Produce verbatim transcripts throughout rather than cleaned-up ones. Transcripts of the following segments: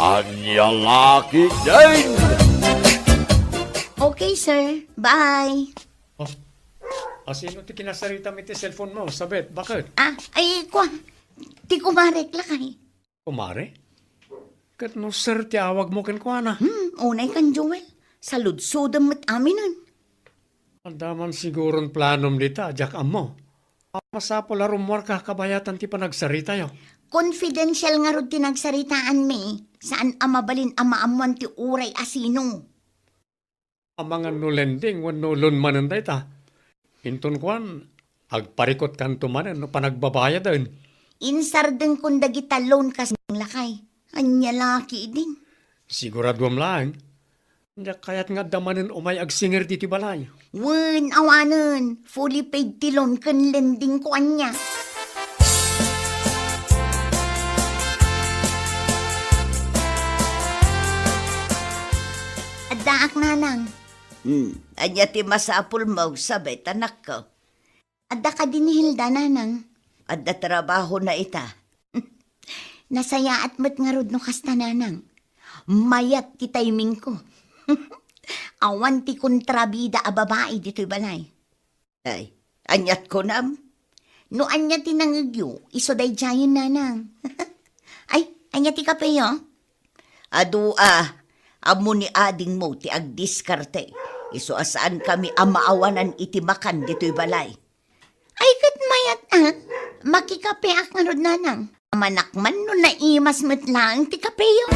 Ania la ketdin? Okay, sir. Bye. Oh, asino ti kinasaritam iti cellphone mo, Sabet? Bakit? Ah, ay, kua. Ti kumarek lakay. Kumare? Ket no sir ti awag mo kenkuana? Hmm, unay kan Joel. Saludsodem met aminen. Adda man siguron planom dita, diak ammo. Masapul a rummuarka kabayatan ti panagsaritayo. Confidential ngarud ti nagsaritaanmi. Saan a mabalin a maammuan ti uray a sino. Amangan no lending wenno loan manen dayta. Inton kuan, agparikutkanto manen no panagbabayaden. Insardengkon dagita loan kas lakay. Ania la ketdin? Siguraduam laeng. Diak kayat nga adda manen umay agsingir ditoy balay. Wen, awanen. Fully paid ti loan ken lending ko ania. Addaak, nanang. Hmm, ania ti masapulmo, Sabet, anakko? Adda kadi ni Hilda, nanang? Adda trabahona ita. Nasayaat met ngarud no kasta, nanang. Mayat ti timingko. Awan ti kontrabida a babai ditoy balay. Ay, aniat kunam? No ania ti nangegyo, isu daydiayen, nanang. Ay, ania ti kapeyo? Adu a, ammo ni adingmo ti agdiskarte. Isu a saankami a maawanan iti makan ditoy balay. Ay, ket mayat a, makikapeak ngarud, nanang. Amannak man no naimas met laeng ti kapeyo.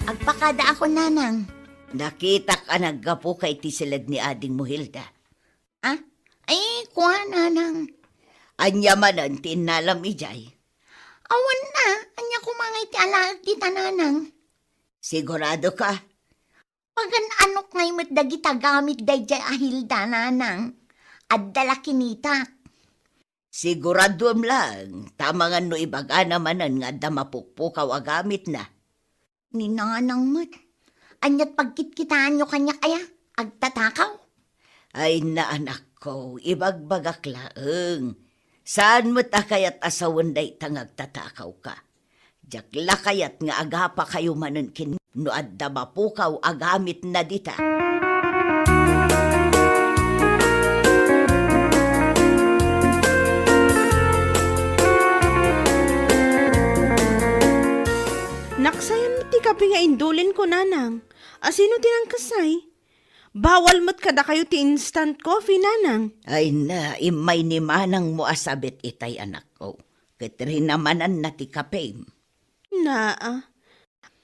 Agpakadaakon, nanang. Nakitak a naggapuka iti siled ni adingmo, Hilda. Ah? Ay, kua, nanang. Ania manen ti innalam idiay? Awan a, ania koma ngay ti alaek dita, nanang? Sigurado ka? Pagan-anok ngay met dagita gamit daydiay a Hilda, nanang. Adda la kinitak. Siguraduem laeng, ta amangan no ibagana manen nga adda mapukpukaw a gamitna. Ni nanang met. Aniat pagkitkitaanyo kaniak aya? Agtatakaw? Ay, naanakko, ibagbagak laeng. Saan met a kayat a sawen dayta nga agtatakawka. Diak la kayat nga agapakayo manen ken no adda mapukaw a gamitna dita. Naksayan met ti kape nga indulinko, nanang. Asino ti nangkasay? Bawal met kadakayo ti instant coffee, nanang. Ay na, immay ni manangmo a sabit itay, anakko. Ket rinamananna ti kapem. Naa.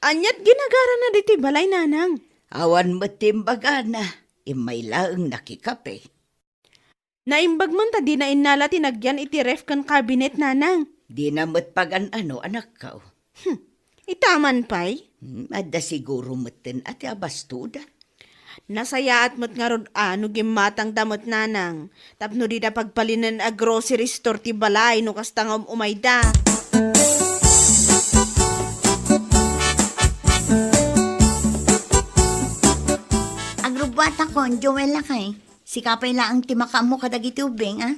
Aniat ginagarana ditoy balay, nanang? Awan met ti imbagana. Immay laeng nakikape. Naimbag man ta dina innala ti nagyan iti ref ken cabinet, nanang. Dina met pagan-ano, anakko. Hmm. Itaman pay? Hmm, adda siguro metten a ti abastoda. Nasayaat met ngarud a no gimmatangda met, nanang, tapno dida pagpalinen a grocery store ti balay no kasta nga um-umayda. Agrubbuatakon, Joel lakay. Sika pay laeng ti makaammo kadagiti ubbing, a?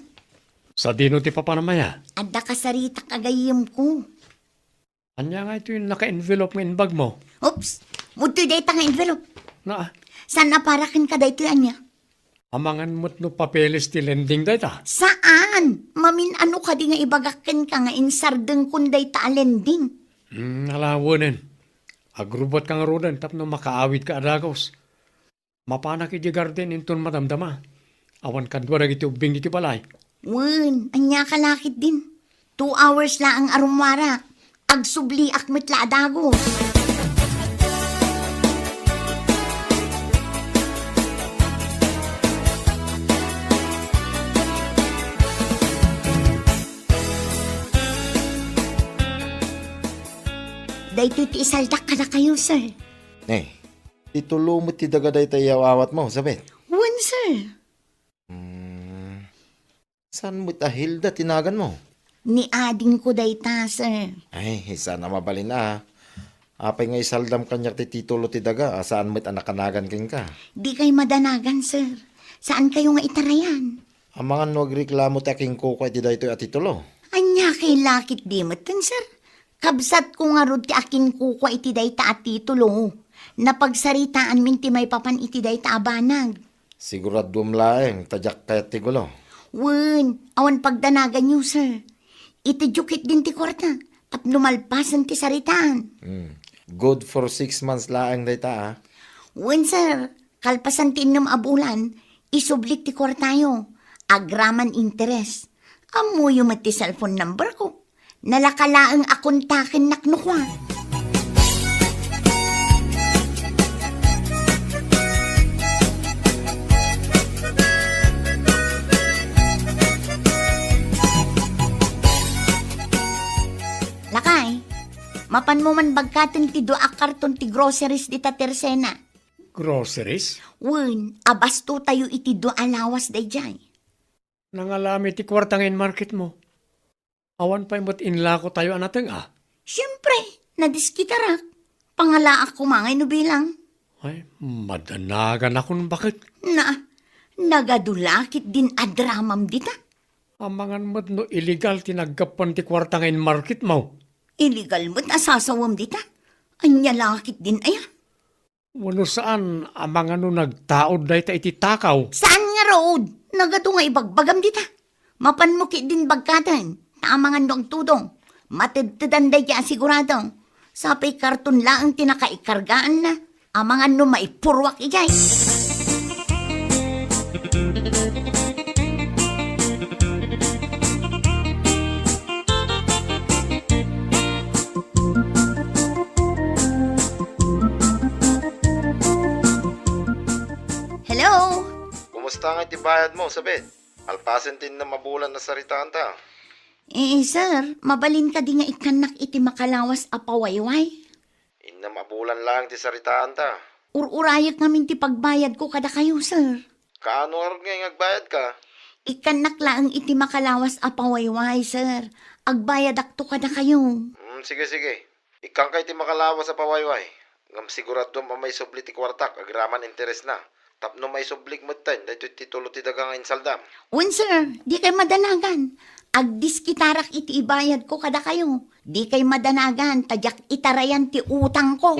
Sadino ti papanam aya? Adda kasaritak a gayyemko. Ania nga itoy naka-envelope nga imbagmo? Oops! Udtoy dayta nga envelope. Naa. Saan a para kenka daytoy ania? Amangan met no papeles ti lending dayta? Saan? Mamin-ano kadi nga ibagak kenka nga insardengkon dayta a lending? Hmm, ala wen. Agrubbuatka ngaruden tapno makaawidka a dagus. Mapanak idiay garden inton madamdama. Awan kadua dagiti ubbing iti balay. Wen, ania ka la ketdin? Two hours laeng a rummuarak. Agsubliak met la a dagus. Daytoy ti isaldak kadakayo, sir. Eh, Ti tulo met ti daga dayta iyaw-awatmo, Sabet? Wen, sir. Hmm. Saan met a Hilda ti naganmo? Ni adingko dayta, sir. Ay, saan a mabalin a. Apay nga isaldam kaniak ti titulo ti daga a saan met a nakanagan kenka? Dikay madanagan, sir. Saankayo nga itarayan? Amangan no agreklamo ti akinkukua iti daytoy a titulo. Ania kay lakit di metten, sir? Kabsatko ngarud ti akinkukua iti dayta a titulo. Napagsaritaanmin ti maipapan iti dayta a banag. Siguraduem laeng ta diak kayat ti gulo. Wen, awan pagdanaganyo, sir. Itedyo ketdin ti kuarta, tapno malpasen ti saritaan. Hmm. Good for six months laeng dayta, ah. Wen, sir. Kalpasan ti innem a bulan, isublik ti kuartayo. Agraman interes. Ammoyo met ti cellphone number ko. Nalaka laeng a kontakennak no kua. Lakay, mapanmo man bagkaten ti dua a karton ti groceries dita Tersena. Groceries? Wen, abastotayo iti dua a lawas daydiay. Nangalami ti kuarta nga inmarketmo. Awan pay met inlakotayo a nateng-a. Siempre, nadiskitarak. Pangalaak koma ngay no bilang. Ay, madanaganakon baket. Na, nagadu lakit din a dramam dita. Amangan met no illegal ti naggapuan ti kuarta nga inmarketmo. Illegal met a sasawem dita. Ania lakit din aya? Wenno saan, amangan no nagtaud dayta iti takaw? Saan ngarud? Nagadu nga ibagbagam dita. Mapanmo ketdin bagkaten, ta amangan no agtudong. Matedtedan daydiay a sigurado. Sapay karton laeng ti nakaikargaanna. Amangan no maipurruak idiay. Hello? Kumusta nga iti bayadmo, Sabet? Alpasen ti innem a bulan a saritaanta. Eh, sir, mabalin kadi nga ikkannak iti makalawas a pawayway? Innem a bulan laeng ti saritaanta. Ur-urayek ngamin ti pagbayadko kadakayo, sir. Kaano ngarud nga agbayadka? Ikkannak laeng iti makalawas a pawayway, sir. Agbayadakto kadakayo. Hmm, sige, sige. Ikkanka iti makalawas a pawayway. Ngem siguraduem a maisubli ti kuartak agraman interesna. Tapno maisublik metten daytoy titulo ti daga nga insaldam. Wen, sir, dikay madanagan. Agdiskitarak iti ibayadko kadakayo. Dikay madanagan ta diak itarayan ti utangko.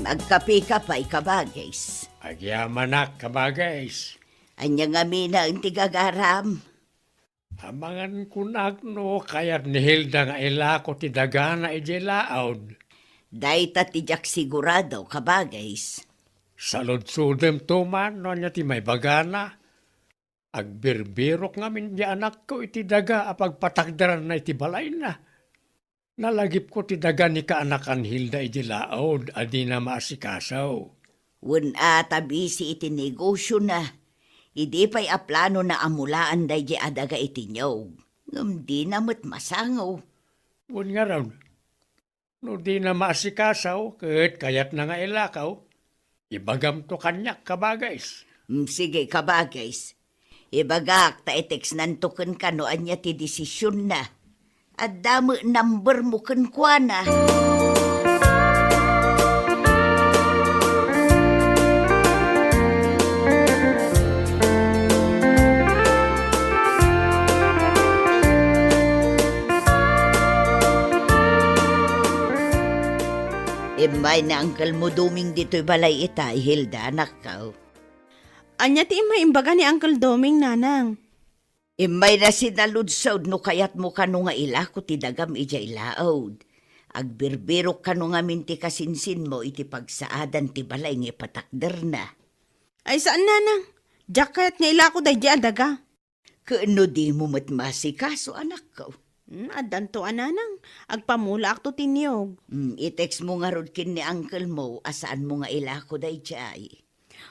Agkapeka pay, kabagis. Agyamanak, kabagis. Ania ngamin ti gagaram? Amangan kunak no kayat ni Hilda nga ilako ti dagana idiay laud. Dayta ti diak sigurado, kabagis. Saludsodem to man no ania ti maibagana. Agbirbirok ngamin di anakko iti daga a pagpatakderanna iti balayna. Nalagipko ti daga ni kaanakan Hilda idi laud a dina maasikaso. Wen a ta bisi iti negosiona. Idi pay a planona a mulaan daydi a daga iti niog, ngem dina met masango. Wen ngarud, no dina maasikaso ket kayatna nga ilakaw, ibagamto kaniak, kabagis. Mm, sige, kabagis. Ibagak ta itextnanto kenka no ania ti desisionna. Adda met numbermo kenkuana. Immay ni Uncle mo Doming ditoy balay ita, Hilda, anakko. Ania ti immay imbaga ni Uncle Doming, nanang? Immayna sinaludsod no kayatmo kano nga ilako ti dagam idiay laud. Agbirbirok kano ngamin ti kasinsinmo iti pagsaadan ti balay nga ipatakderna. Ay saan, nanang. Diak kayat nga ilako daydi a daga. Ken no dimo met maasikaso, anakko? Hmm, addanto a, nanang. Agpamulaakto ti niog. Hmm, i-textmo ngarud ken ni uncle mo a saanmo nga ilako daydiay.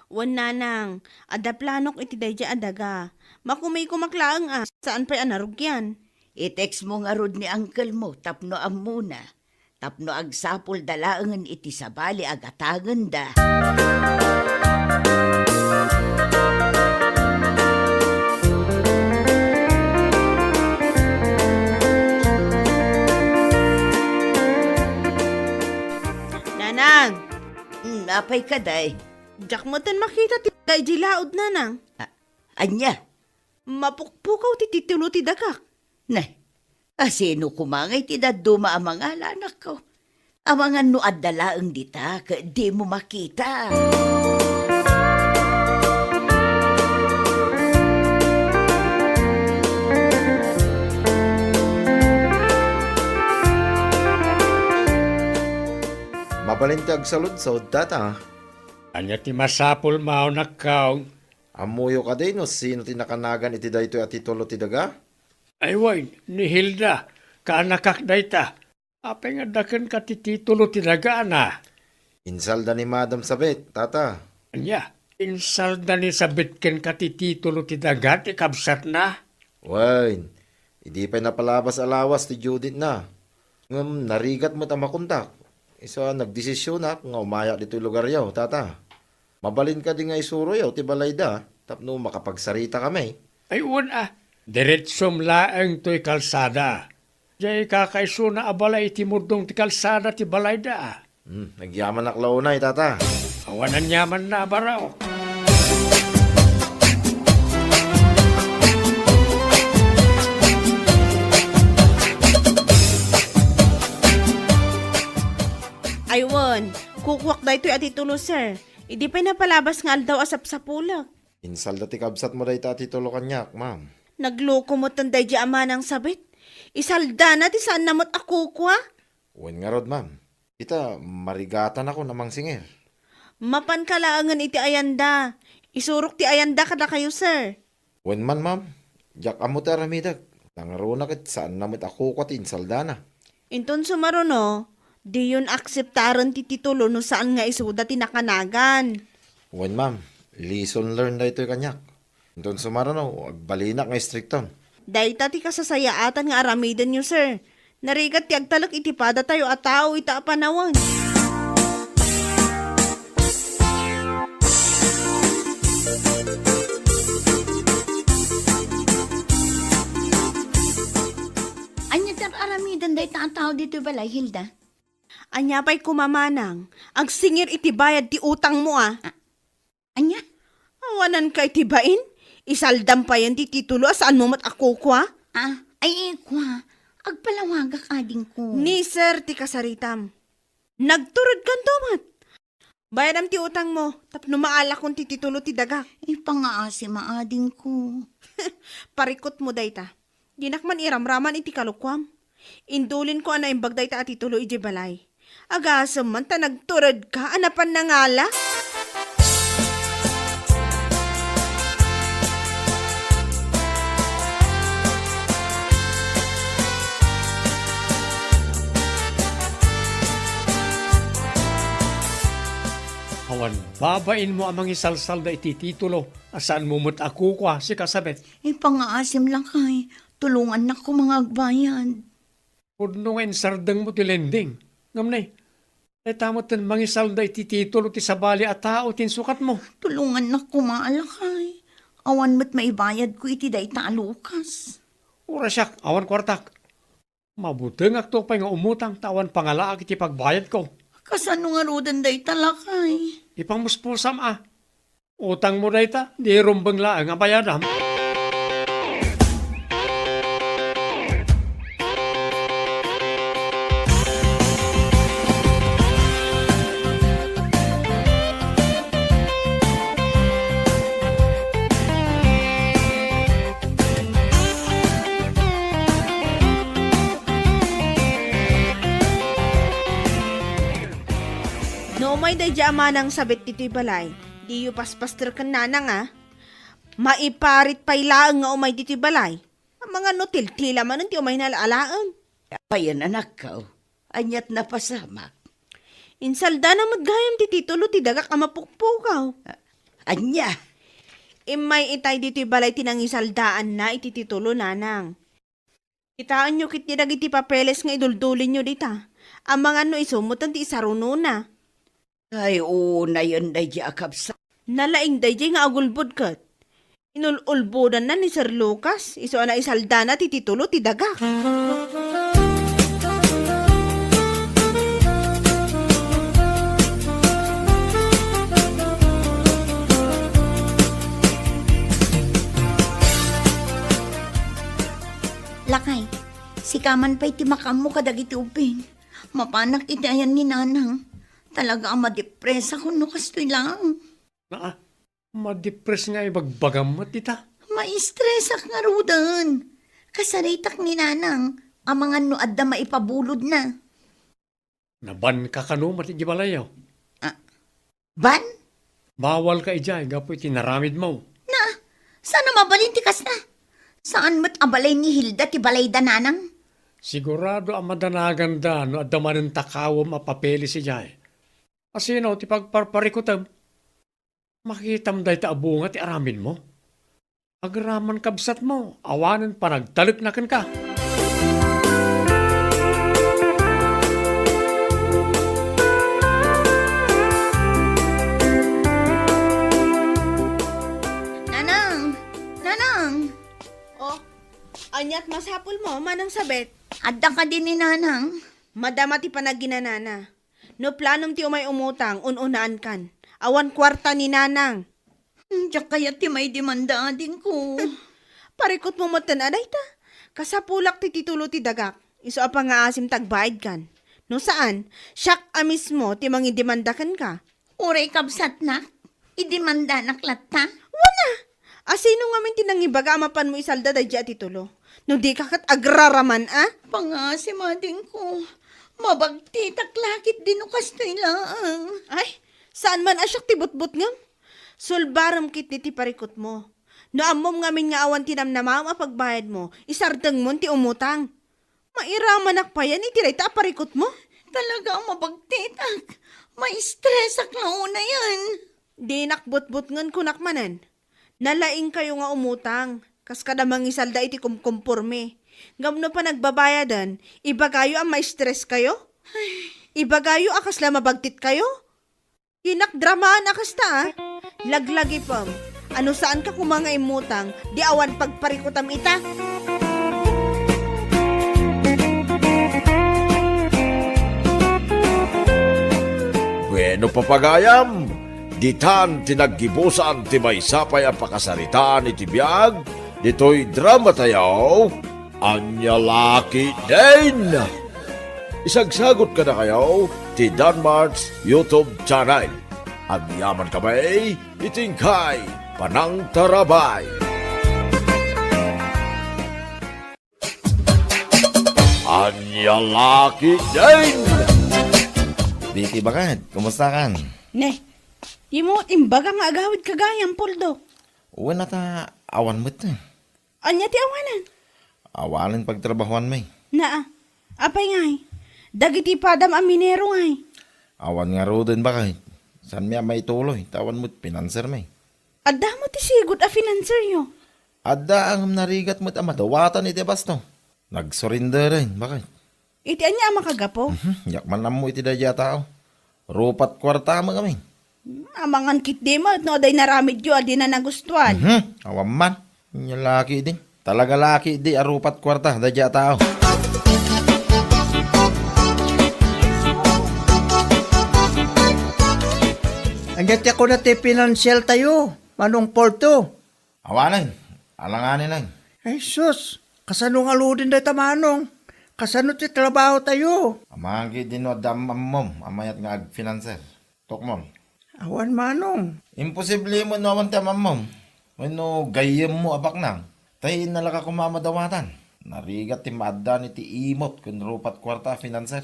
Wen, nanang, adda planok iti daydiay a daga. Makumikomak laeng a, saan pay a narugian. I-textmo ngarud ni uncle mo tapno ammona, tapno agsapulda laengen iti sabali a gatangenda. Apay kadi? Diak metten makita ti daga iti laud, nanang. A-, ania? Mapukpukaw ti titulo ti dagak. Ne, asino koma ngay ti dadduma a mangala, anakko? Amangan no adda laeng dita ket dimo makita. Mabalin ti agsaludsod, tata. Ania ti masapul, maunakkaw? Ammoyo kadi no sino ti nakanagan iti daytoy a titulo ti daga? Ay wen, ni Hilda, kaanakak dayta. Apay nga adda kenka ti titulo ti dagana? Insalda ni Madam Sabet, tata. Ania? Insalda ni Sabet kenka ti titulo ti daga ti kabsatna? Wen, idi pay napalabas a lawas ti due date-na. Ngem narigat met a makontak. Isu a nagdesisionak nga umayak ditoy lugaryo, tata. Mabalin kadi nga isuroyo ti balayda tapno makapagsaritakami? Ay, wen a, diretsom laeng toy kalsada. Diay kakaisuna a balay iti murdong ti kalsada ti balayda. Hmm, nagyamanak la unay, tata. Awan aniamanna a baraok. Ay wen, kukuak daytoy a titulo, sir. Idi pay napalabas nga aldaw a sapsapulek. Insalda ti kabsatmo dayta a titulo kaniak, ma'am. Nagloko metten daydi a manang sabit. Isaldana ti saanna met a kukua. Wen ngarud, ma'am. Ita, marigatanakon a mangsingir. Mapanka laengen iti ayanda. Isurok ti ayanda kadakayo, sir. Wen man, ma'am. Diak ammo ti aramidek. Nangruna ket saanna met a kukua ti insaldana. Inton sumaruno, diyon akseptaren ti titulo no saan nga isuda ti nakanagan. Wen, ma'am. Lesson learned daytoy kaniak. Inton sumaruno, agbalinak nga istrikton. Dayta ti kasasayaatan nga aramidenyo, sir. Narigat ti agtalek iti padatayo a tao ita a panawen. Ania ti ar-aramiden dayta a tao ditoy balay, Hilda? Ania pay koma manang, agsingir iti bayad ti utangmo a. A-, ania? Awananka iti bain? Isaldam payen ti titulo a saanmo met a kukua? A, ay, ikua, agpalawagak, adingko. Ni sir ti kasaritam. Nagturedkanto met. Bayadam ti utangmo, tapno maalakon ti titulo ti dagak. Ipangaasim a, adingko. Parikutmo dayta. Dinak man iramraman iti kalukuam. Indulinko a naimbag dayta a titulo idiay balay. Agasem man ta nagturedka a napan nangala. Awan babainmo a mangisalsalda iti titulo a saanmo met a kukua, sika, Sabet. Ipangaasim, lakay. Tulongannak koma nga agbayad. Pudno nga insardengmo ti lending. Ngem ne, dayta metten mangisalda iti titulo ti sabali a tao ti insukatmo. Tulongannak koma, lakay. Awan met maibayadko iti dayta a lukas. Uray siak, awan kuartak. Mabutengakto pay nga umutang ta awan pangalaak iti pagbayadko. Kasano ngaruden dayta, lakay? Ipangmuspusam a. Utangmo dayta, di rumbeng laeng a bayadam. No umay daydi a manang sabit ditoy balay, diyo paspaster ken nanang a. Maiparit pay laeng nga umay ditoy balay. Amangan no tiltila manen ti umayna alaen. Apayen, anakko? Aniat napasamak? Insaldana met gayam ti titulo ti dagak a mapukpukaw. A-, ania? Immay itay ditoy balay ti nangisaldaanna iti titulo, nanang. Kitaenyo ketdi dagiti papeles nga iduldulinyo dita. Amangan no isu metten ti isarunona. Ay, unayen daydi a kabsat. Nalaing daydi nga agulbod ket. Inul-ulbodanna ni Sir Lucas, isu a naisaldana ti titulo ti dagak. Aman pay ti makaammo kadagiti ubbing. Mapanak iti ayan ni Nanang. Talaga a madepresakon no kastoy laeng. Naa, madepres nga ibagbagam met ita. Maistresak ngaruden. Kasaritak ni Nanang, amangan no adda maipabulodna. Nabanka kano met iti balayyo? Ah, ban? Bawalka idiay gapu iti naramidmo. Na, saan a mabalin ti kasta? Saan met a balay ni Hilda ti balayda, Nanang? Sigurado a madanaganda no adda manen takawem a papeles idiay. Asino ti pagparparikutem? Makitam dayta a bunga ti aramidmo. Agraman kabsatmo, awanen panagtalekna kenka. Nanang! Nanang! Oh, aniat masapulmo, Manang Sabet? Adda kadi ni Nanang? Madama ti panaginanana. No planom ti umay umutang, un-unaankan. Awan kuarta ni Nanang. Hmm, diak kayat ti maidemanda, adingko. Parikutmo metten a dayta. Kasapulak ti titulo ti dagak. Isu a pangngaasim ti agbaidkan. No saan, siak a mismo ti mangidemanda kenka. Uray kabsatnak, idemandanak latta. Wen a! Asino ngamin ti nangibaga a mapanmo isalda daydiay a titulo? No dika ket agraraman a? Pangngaasim, adingko. Mabagtitak la ketdi no kastoy laeng. Ay, saan man a siak ti butbutngem? Sulbarem ketdi ti parikutmo. No ammom ngamin nga awan ti namnamaem a pagbayadmo, isardengmon ti umutang. Mairamanak payen iti dayta a parikutmo? Talaga a mabagtitak. Maistresak la unayen. Dinak butbutngen, kunak manen. Nalaingkayo nga umutang, kas kada mangisalda iti kumkumpormi. Ngem no panagbabayaden, ibagayo a maistreskayo? Ibagayo a kasla mabagtitkayo? Dinak dramaan a kasta, a. Laglagipem. Ano saanka koma nga immutang, di awan pagparikutam ita? Bueno, papagayam, ditan ti naggibusan ti maysa pay a pakasaritaan iti biag ditoy dramatayo, Ania La Ketdin. Isagsagot kadakayo ti Danmart's YouTube channel. Agyaman kami iti inkay panangtarabay. Ania La Ketdin. Diti bagad, kumusta kan? Ne, di mo imbaga nga agawid ka gayam, Puldo. Wen a ta awan met. Ania ti awanen? Awanen pagtrabahoanmi. Naa. Apay ngay? Dagiti padam a minero ngay? Awan ngaruden, baket. Saanmi a maituloy, ta awan met finansermi. Adda met ti sigud a finanseryo? Adda, ngem narigat met a madawatan iti basto. Nagsurrenderen, baket. Iti ania a makagapu? Mhm, diak man ammo iti daydiay a tao. Rupat kuarta met ngamin. Hmm, amangan ketdi met no adda inaramidyo a dina nagustuan. Mhm, awan man. Ania La Ketdin. Talaga La Ketdin a rupat kuarta daydiay a tao. Ania ti kuna ti finansial tayo, Manong Porto? Awanen, alanganen. Ay sus, kasano ngaruden dayta, Manong? Kasano ti trabaho tayo? Amangan ketdi no adda am-, ammom a mayat nga agfinanser. Tukmol. Awan, Manong. Imposible met no awan ti am-ammom. Wenno gayyemmo a baknang. Tay innalaka koma a madawatan. Narigat ti maaddaan iti imot ken rupat kuarta a finanser.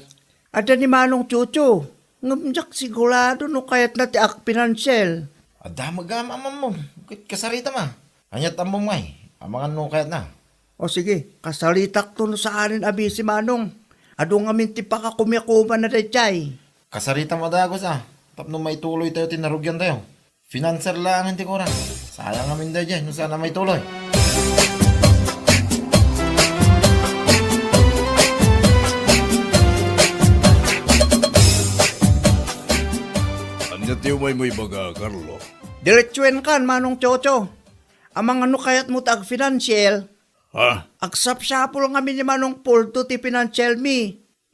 Adda ni Manong Chucho, ngem diak sigurado no kayatna ti agpinansel. Adda met gayam am-ammom, ket kasaritam a. Aniat ammom ngay, amangan no kayatna. O sige, kasaritakto no saanen a bisi, Manong. Adu ngamin ti pakakumiakumanna daydiay. Kasaritam a dagus a, tapno maituloy tayo ti narugian tayo. Finanser laengen ti kurak. Sayang amin daydiay no saan a maituloy. Ania ti umaymo ibaga, Carlo? Diretsuenkan, Manong Chocho. Amangan no kayatmo ti agfinansial. Ha? Agsapsapul ngamin ni Manong Poldo ti finansialmi.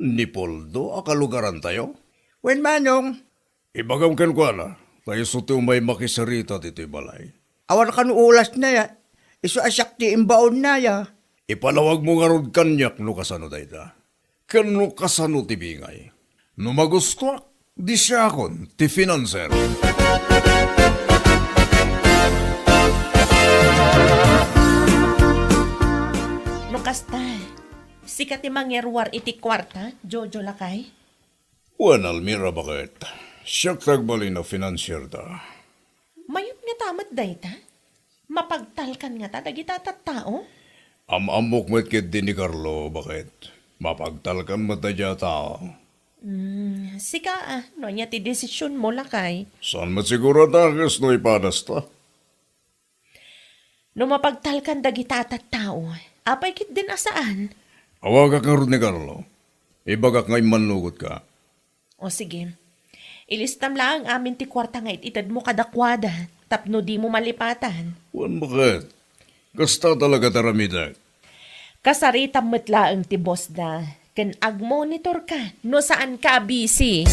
Ni Poldo a kalugarantayo? Wen, Manong. Ibagam kenkuana, ta isu ti umay makisarita ditoy balay. Awan kano ulasna ya. Isu a siak ti imbaonna ya. Ipalawagmo ngarud kaniak no kasano dayta, ken no kasano ti bingay. No magustuak, di siakon ti financer. No kasta, sika ti mangiruar iti kuarta, Jojo lakay? Wen, Almira, baket. Siak ti agbalin a financier da. Mayat ngata met dayta? Mapagtalkan ngata dagita tattao? Am-ammok met ketdi ni Carlo, baket. Mapagtalkan met dayta a tao. Hmm, sika, ah, no ania ti desisionmo, lakay? Saan met siguro ta kasno ipadasta? No mapagtalkan dagita a tattao, apay ketdin a saan? Awagak ngarud ni Carlo. Ibagak nga immannugotka. O sige. Ilistam laeng amin ti kuarta nga it-itedmo kadakuada tapno dimo malipatan. Wen, baket. Kasta talaga ti aramidek. Kasaritam met laeng ti boss da. Ken agmonitorka no saanka a busy.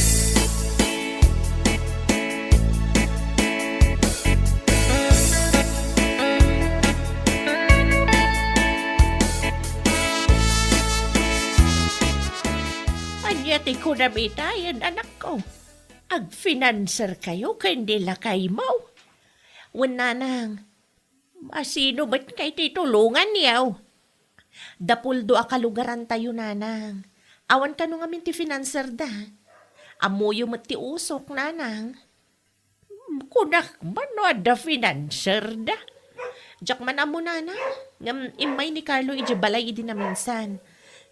Ania ti kunam itayen, anakko? Agfinanserkayo ken ni lakaymo? Wen, nanang, asino met ngay ti tulonganyo? Da Puldo a kalugarantayo, nanang. Awan kano ngamin ti finanserda. Ammoyo met ti usok, nanang. Hmm, kunak man no adda finanserda. Diak man ammo, nanang, ngem immay ni Carlo idiay balay idi naminsan.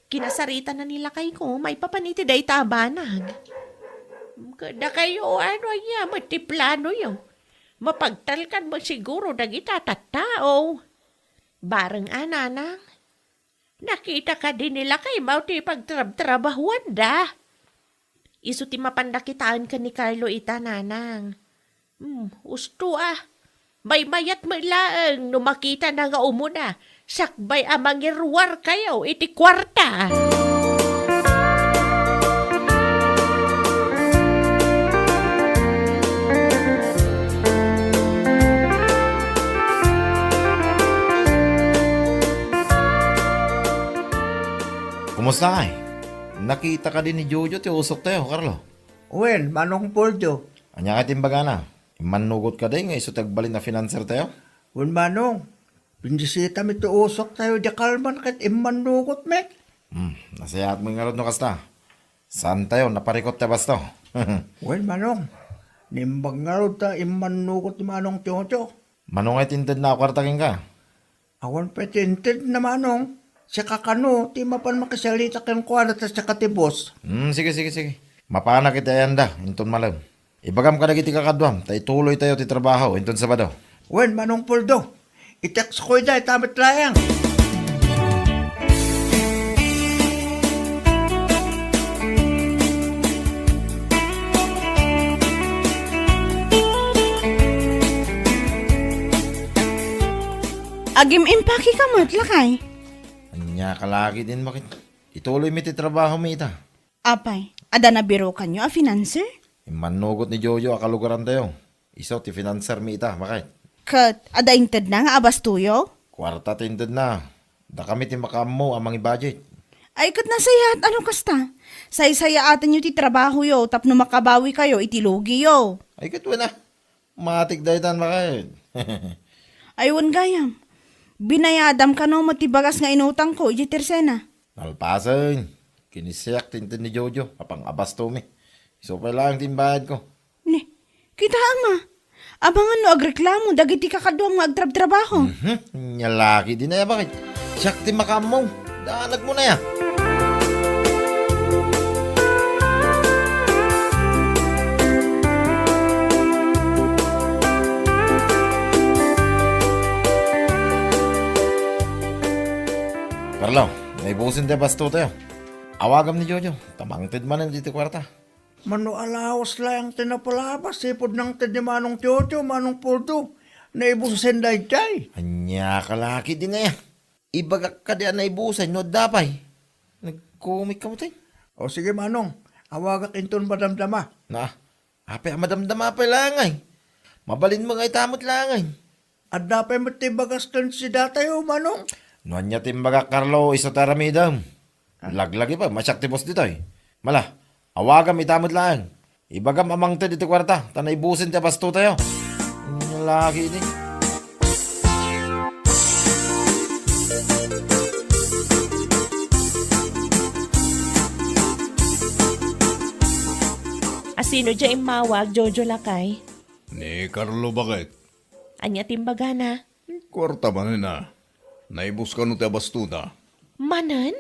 Kinasaritana ni lakayko maipapan iti dayta a banag. Kadakayo, ano aya met ti planoyo? Mapagtalkan met siguro dagita tattao. Bareng a, nanang. Nakita kadi ni lakaymo ti pagtrabtrabahuanda? Isu ti mapanda kitaen ken ni Carlo ita, nanang. Hmm, usto a. Maymayat met laeng no makitana nga umuna, sakbay a mangiruarkayo iti kuarta. Kumusta kay? Nakita kadi ni Jojo ti usoktayo, Carlo? Wen, Manong Poldo. Ania kay ti imbagana? Immannugot kadi nga isu ti agbalin a finansertayo? Wen, Manong. Pinisitamin ti usoktayo idiay kalman ket immannugot met. Hmm, nasayaat met ngarud no kasta. Saantayo naparikut ti abasto. Wen, Manong. Naimbag ngarud ta immannugot ni Manong Jojo. Mano ngay ti intedna a kuarta kenka? Awan pay ti intedna, Manong. Sika kano ti mapan makisalita kenkuana ta sika ti boss. Hmm, sige, sige, sige. Mapanak iti ayanda, inton malem. Ibagam kadagiti kakaduam, ta ituloytayo ti trabaho inton Sabado. Wen, Manong Poldo. I-textko ida, ita met laeng. Agim-impakeka met, lakay? Ania ka lagi din, baket? Ituloymi ti trabahomi ita. Apay, adda nabirukanyo a financer? Immannugot ni Jojo a kalugarantayo. Isu ti finansermi ita, baket. Ket adda intedna nga abastoyo? Kuarta ti intedna. Dakami ti makaammo a mangi-budget. Ay, ket nasayaat a no kasta. Saysayaatenyo ti trabahoyo tapno makabawikayo iti lugiyo. Ay, ket wen a. Matik daytan, baket. Ay, wen gayam. Binayadam kano met ti bagas nga inutangko idiay Tersena? Nalpasen. Kinisiak ti inted ni Jojo a pang-abastomi. Isu pay laeng ti imbayadko. Ni, kitaem a. Amangan no agreklamo dagiti kakaduam nga agtrabtrabaho. Mhm. Nia lagi din aya, baket. Siak ti makaammo. Danagmo na ya. Carlo, naibusen ti abastotayo. Awagam ni Jojo, ta mangted manen iti kuarta. Mano a lawas laeng ti napalabas, sipud nangted ni Manong Jojo, Manong Poldo. Naibusen daydiay. Ania ka laki din aya? Ibagak kadi a naibusen no adda pay. Nagkomik ka met. O sige, Manong. Awagak inton madamdama. Na, apay a madamdama pay laeng ay. Mabalin mo nga ita met laeng ay. Adda pay met ti bagas ken sidatayo, Manong? No ania ti imbagak, Carlo, isu ti aramidem. Ah. Laglagi pa, masiak ti boss ditoy. Mala, awagam ita met laeng. Ibagam a mangted iti kuarta, ta naibusen ti abastotayo. Ania lagi ini. Asino dia immawag, Jojo lakay? Ni Carlo, baket. Ania ti imbagana? Kuarta manen a. Naibus kano ti abastona. Manen?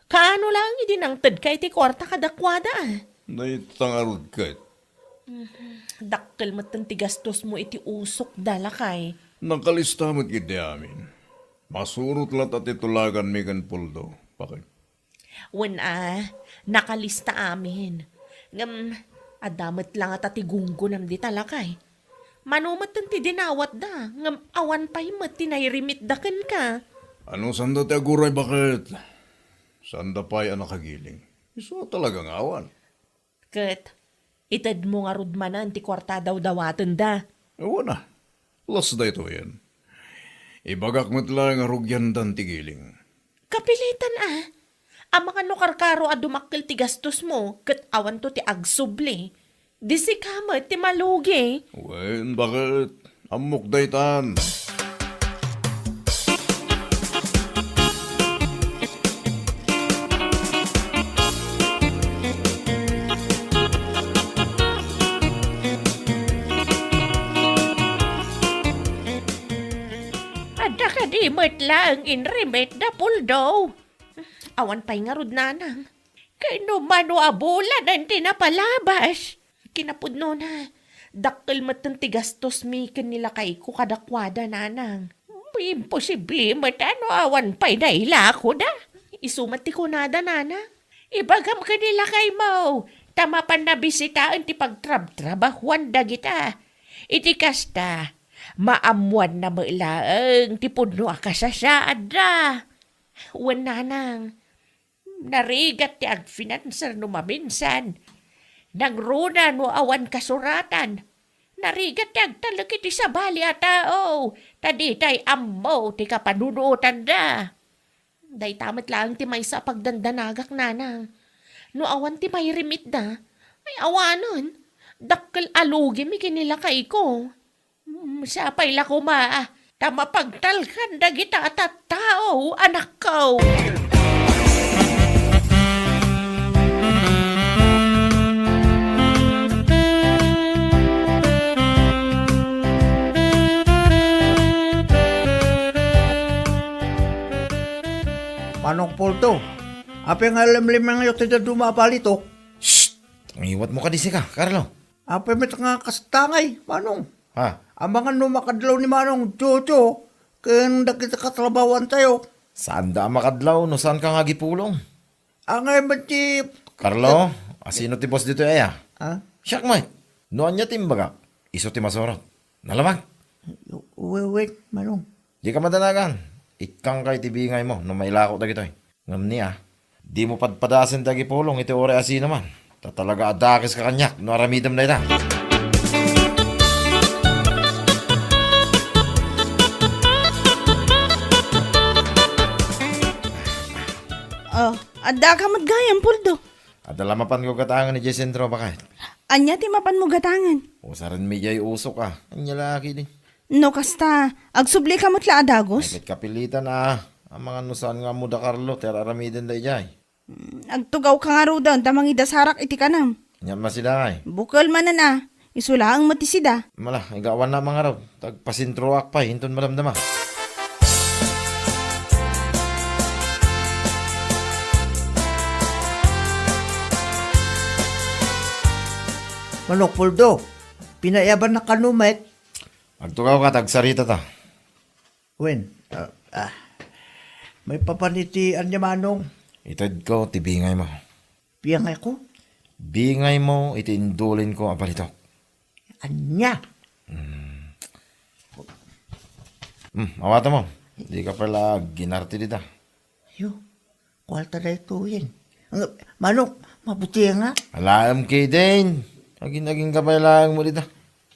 Kaano laeng idi nangtedka iti kuarta kadakuada, a? Dayta ngarud ket. Mhm. Dakkel metten ti gastosmo iti usokda, lakay. Nakalista met ketdi amin. Masurot latta ti tulaganmi ken Poldo, baket. Wen a, nakalista amin. Ngem, adda met la ngata ti gunggonam dita, lakay. Mano metten ti dinawatda, ngem awan pay met ti nairimitda kenka. Ano sanda ti aguray, baket? Sanda pay a nakagiling. Isu talaga nga awan. Ket itedmo ngarud manen ti kuarta a dawdawatenda. Wen a, las daytoyen. Ibagak met laeng a rugiandan ti giling. Kapilitan a. Amangan no karkaro a dumakkel ti gastosmo ket awanto ti agsubli. Di sika met ti malugi. Wen, baket? Ammok daytan. Adda kadi met laeng inrimit da Poldo? Awan pay ngarud, nanang. Ken no mano a bulanen ti napalabas? Kinapudnona, dakkel metten ti gastosmi ken ni lakayko kadakuada, nanang. Imposible met a no awan pay nailakoda. Isu met ti kunada, nanang. Ibagam ken ni lakaymo, ta mapan nabisitaen ti pagtrabtrabahuan dagita. Iti kasta, maammoanna met laeng ti pudno a kasasaadda. Wen, nanang, narigat ti agfinanser no maminsan. Nangruna no awan kasuratan. Narigat ti agtalek iti sabali a tao, ta ditay ammo ti kapanunotanda. Dayta met laeng ti maysa a pagdandanagak, nanang. No awan ti mairimitda, ay awanen, dakkel a lugimi ken ni lakayko. Mm, sapay la koma, ta mapagtalkan dagita a tattao, anakko. Manong Poldo, apay nga limlimangyo ti dadduma a balitok? Shh! Ngiwatmo kadi sika, Carlo. Apay met nga kasta ngay, Manong? Ha? Amangan no makadlaw ni Manong Jojo ken dagiti katrabahoantayo. Saanda a makadlaw no saanka nga agipulong. Angay met ti Carlo, asino ti boss ditoy aya? Ha? Siak met. No ania ti imbagak, isu ti masurot. Nalabag. Wen, wen, Manong. Dika madanagan. Ikkangka iti bingaymo no mailako dagitoy. Ngem ni a, dimo padpadasen ti agipulong iti uray a sinoman. Ta talaga a dakeska kaniak no aramidem dayta. Oh, addaka met gayam, Poldo. Adda la mapanko gatangen idiay sentro, baket. Ania ti mapanmo gatangen? Usarenmi idiay usok a. Ania la ketdi? No kasta, agsublika met la a dagus? Ay, ket kapilitan a. Amangan no saan nga ammo da Carlo ti ar-aramidenda idiay. Mm, agtugawka ngaruden ta mangidasarak iti kanam. Ania met sida ngay? Bukel manen a. Isu laeng met ti sida. Mala, igawanna mangarud. Tagpasentroak pay inton madamdama. Manok Poldo, pinaiyabannak kano met? Agtugawka ta agsaritata. Wen, ah, ah, maipapan iti ania, Manong? Itedko ti bingaymo. Bingayko? Bingaymo iti indulinko a balitok. Ania? Hmm. Hmm, awatem. Dika pay la aginarte dita. Yo, kuarta daytoyen. Ang, Manong, mabuti nga. Alaem ketdin. Agin-agin ka pay laeng mo dita.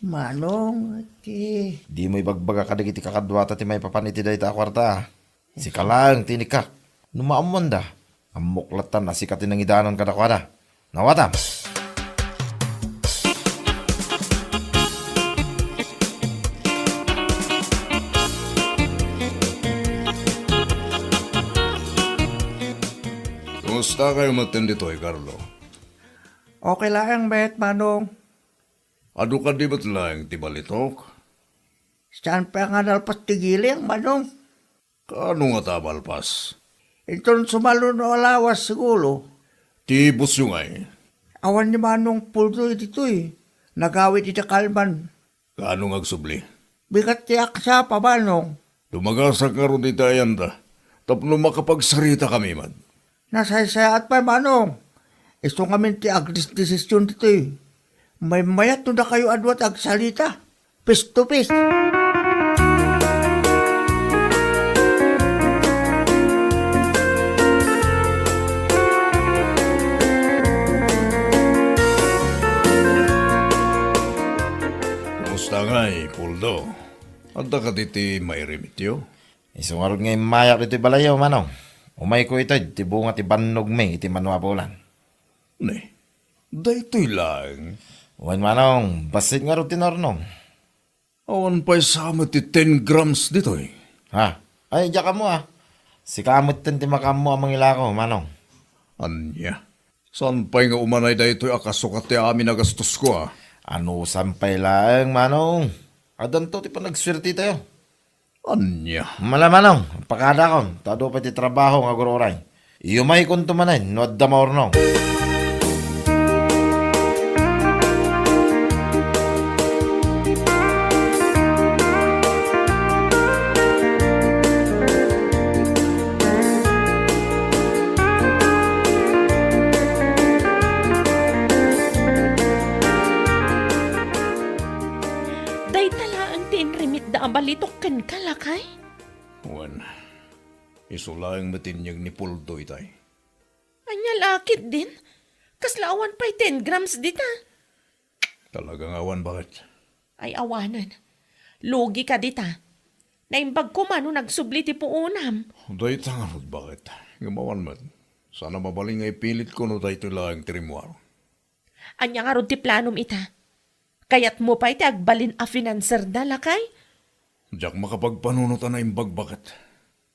Manong, ati. Dimo ibagbaga kadagiti kakaduata ti maipapan iti dayta a kuarta, a. Sika laeng ti inikak. No maammoanda, ammok lattan a sika ti nangidanan kadakuada. Nawatam. Kumusta kayo metten ditoy, Carlo? Okay laeng met, Manong. Adu kadi met laeng ti balitok? Saan pay nga nalpas ti giling, Manong? Kaano ngata a malpas? Inton sumalo no alawas, siguro. Ti busyo ngay? Awan ni Manong Puldo ditoy. Nagawid ida kalman. Kaano nga agsubli? Bigat ti aksapa, Manong. Dumagasak ngarud iti ayanda tapno makapagsarita kami man. Nasaysayaat pay, Manong. Isu ngamin ti agdesdesisyon ditoy. Maymayat no dakayo a dua ti agsalita. Face to face. Kumusta ngay, Puldo? Adda kadi ti mairimityo? Isu ngarud nga immayak ditoy balayyo, Manong. Umayko ited ti bunga ti bannogmi iti mano a bulan. Ne, daytoy laeng? Wen, Manong, bassit ngarud ti naurnong. Awan pay sa met ti ten grams ditoy. Ha? Ay, diak ammo, a. Sika metten ti makaammo a mangilako, Manong. Ania? Saan pay nga umanay daytoy a kasukat ti amin a gastosko, a? Anusan pay laeng, Manong. Addanto ti panagsuertitayo. Ania? Mala, Manong, pakadakon, ta adu pay ti trabaho nga agur-uray. Iyumaykonto manen no adda maurnong. Dayta laeng ti inrimitda a balitok kenka, lakay? Wen, isu laeng met inyeg ni Puldo itay. Ania la ketdin? Kasla awan pay ten grams dita? Talaga nga awan, baket. Ay, awanen. Lugi ka dita. Naimbag koma no nagsubli ti puonam. Dayta ngarud, baket. Ngem awan met. Saan a mabalin nga ipilitko no daytoy laeng ti rimmuar. Ania ngarud ti planom ita? Kayatmo pay ti agbalin a finanserda, lakay? Diak makapagpanunot a naimbag, baket.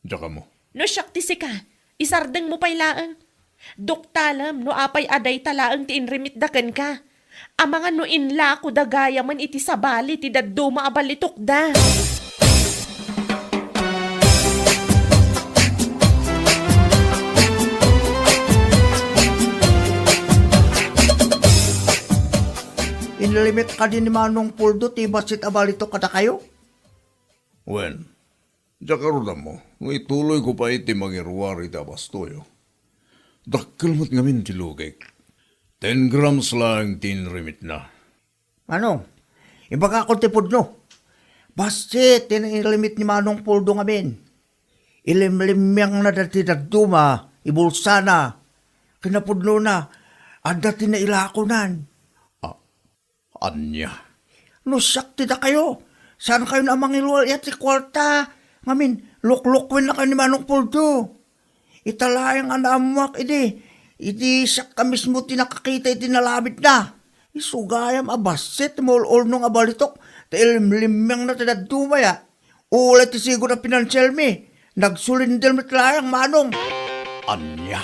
Diak ammo. No siak ti sika, isardengmo pay laeng. Duktalem no apay a dayta laeng ti inrimitda kenka. Amangan no inlakoda gayamen iti sabali ti dadduma a balitokda. Inlimit kadi ni Manong Puldo ti bassit a balitok kadakayo? Wen, diak ngarud ammo no ituloyko pay ti mangiruar iti abastoyo. Dakkel met ngamin ti lugik. Ten grams laeng ti inrimitna. Manong, ibagakon ti pudno. Bassit ti inlimit ni Manong Puldo ngamin. Ilimlimmiangna dati dadduma, ibulsana. Kinapudnona, adda ti nailakonan. Ah, ania? No siak ti dakayo, saankayon a mangiruar iti kuarta. Ngamin, luklukuennakayo ni Manong Puldo. Ita laeng a naammoak idi, idi siak a mismo ti nakakita iti nalabitna. Isu gayam a bassit ti maul-ulnong a balitok, ta ilimlimmiangna ti dadduma ya. Ulay ti sigud a pinansielmi, nagsulinder met laeng, Manong. Ania?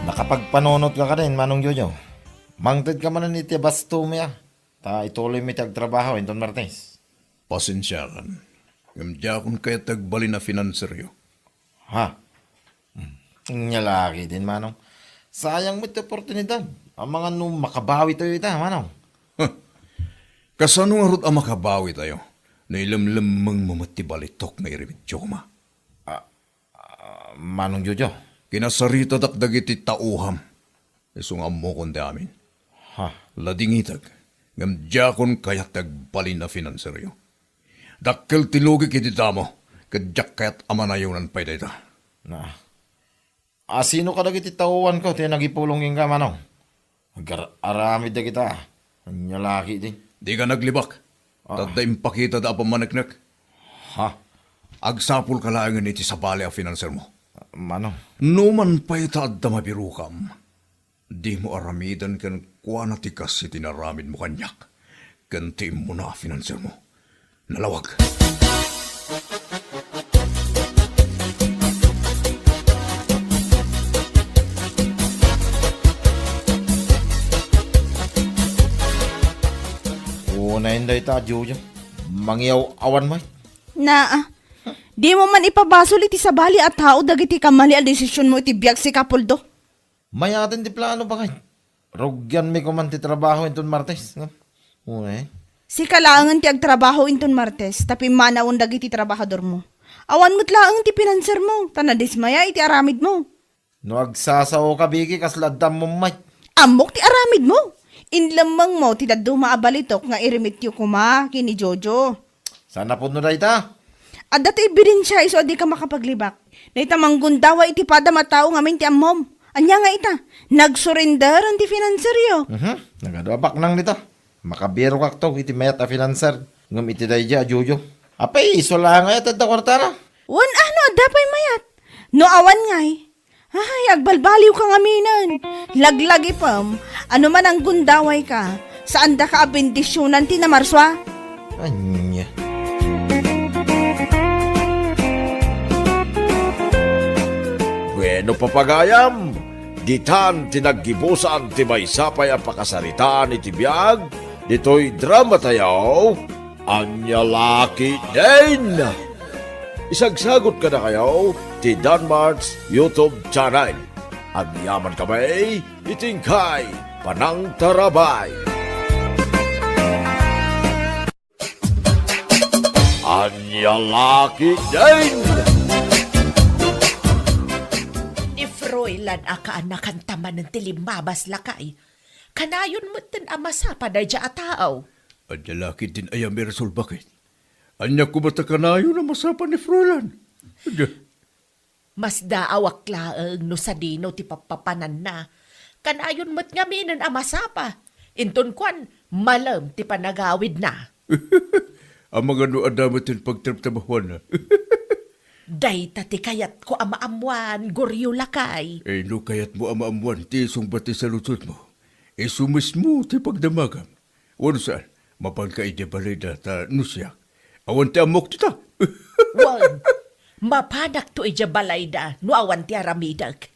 Nakapagpanunot ka kadin, Manong Jojo. Mangted ka manen iti basto mi, a. Ta ituloy mi ti agtrabaho inton Martes. Pasensiakan. Ngem diakon kayat ti agbalin a finanseryo. Ha? Hmm. Ania la ketdin, Manong. Sayang met ti oportunidad. Amangan no makabawi tayo ita, Manong. Huh. Kasano ngarud a makabawi tayo? No ilemlemmengmo met ti balitok nga irimityo koma. Ah, ah, Manong Jojo. Kinasaritadak dagiti taoham. Isu nga ammokon ti amin. Ha? Ladingitag, ngem diakon kayat ti agbalin a finanseryo. Dakkel ti lugik iti damo, ket diak kayat a manayonan pay dayta. Na, Asino kadagiti taoanko ti nagipulong kenka, Manong? Agar-aramid dagita. Ania la ketdin? Dika naglibak. Ah. Tadda impakita da a pammaneknek. Ha? Agsapulka laengen iti sabali a finansermo. Manong. Numan pay ta adda mabirokam, dimo aramiden kenkuana ti kas iti naramidmo kaniak ken ti immuna a finansermo. Nalawag. Unayen dayta, Jojo. Mangiyaw-awan met. Naa. Dimo man ipabasol iti sabali a tao dagiti kamali a desisionmo iti biag, sika, Apoldo. Mayaten ti plano, baket. Rugianmi koman ti trabaho inton Martes, ngem. Uy. Sika laengen ti agtrabaho inton Martes, ta pimmanawen dagiti trabahadormo. Awan met laeng ti finansermo, ta nadismaya iti aramidmo. No agsasaoka, Biki, kasla adda ammom met. Ammok ti aramidmo. Inlemmengmo ti dadduma a balitok nga iremityo koma ken ni Jojo. Saan a pudno dayta? Adda ti ebidensia isu a dika makapaglibak. Dayta manggundaway iti padam a tao ngamin ti ammom. Ania nga ita? Nagsurrender ti finanseryo. Mhm. Nagadu a baknang dita. Makabirokakto iti mayat a finanser. Ngem iti daydiay a Jojo. Apay, isu la ngay a adda kuartana? Wen a no adda pay mayat. No awan ngay, ay, agbalbaliwka ngaminen. Laglagipem, ano man a gundawayka, saandaka a bendisionan ti namarsua. Ania? Bueno, papagayam, ditan ti naggibusan ti maysa pay a pakasaritaan iti biag ditoy dramatayo. Ania la ketdin? Isagsagot kadakayo ti Danmart's YouTube channel. Agyamankami iti inkay panangtarabay. Ania la ketdin? Ni Froilan a kaanakan ta manen ti limmabas, lakay. Kanayon metten a masapa daydiay a tao. Ania la ketdin a resolba ket? Ania koma ta kanayon a masapa ni Froilan? Ania? Masdaawak laeng no sadino ti pappapananna. Kanayon met ngaminen a masapa. Inton kuan, malem ti panagawidna. Amangan no adda met ti pagtrabtrabahuanna. Dayta ti kayatko a maammuan, Goryo, lakay. Eh, no kayatmo a maammuan ti isungbat ti saludsodmo, isu mismo ti pagdamagam. Wenno saan, mapanka idiay balayda ta no siak, awan ti ammok dita. Wen, mapanakto idiay balayda no awan ti aramidek.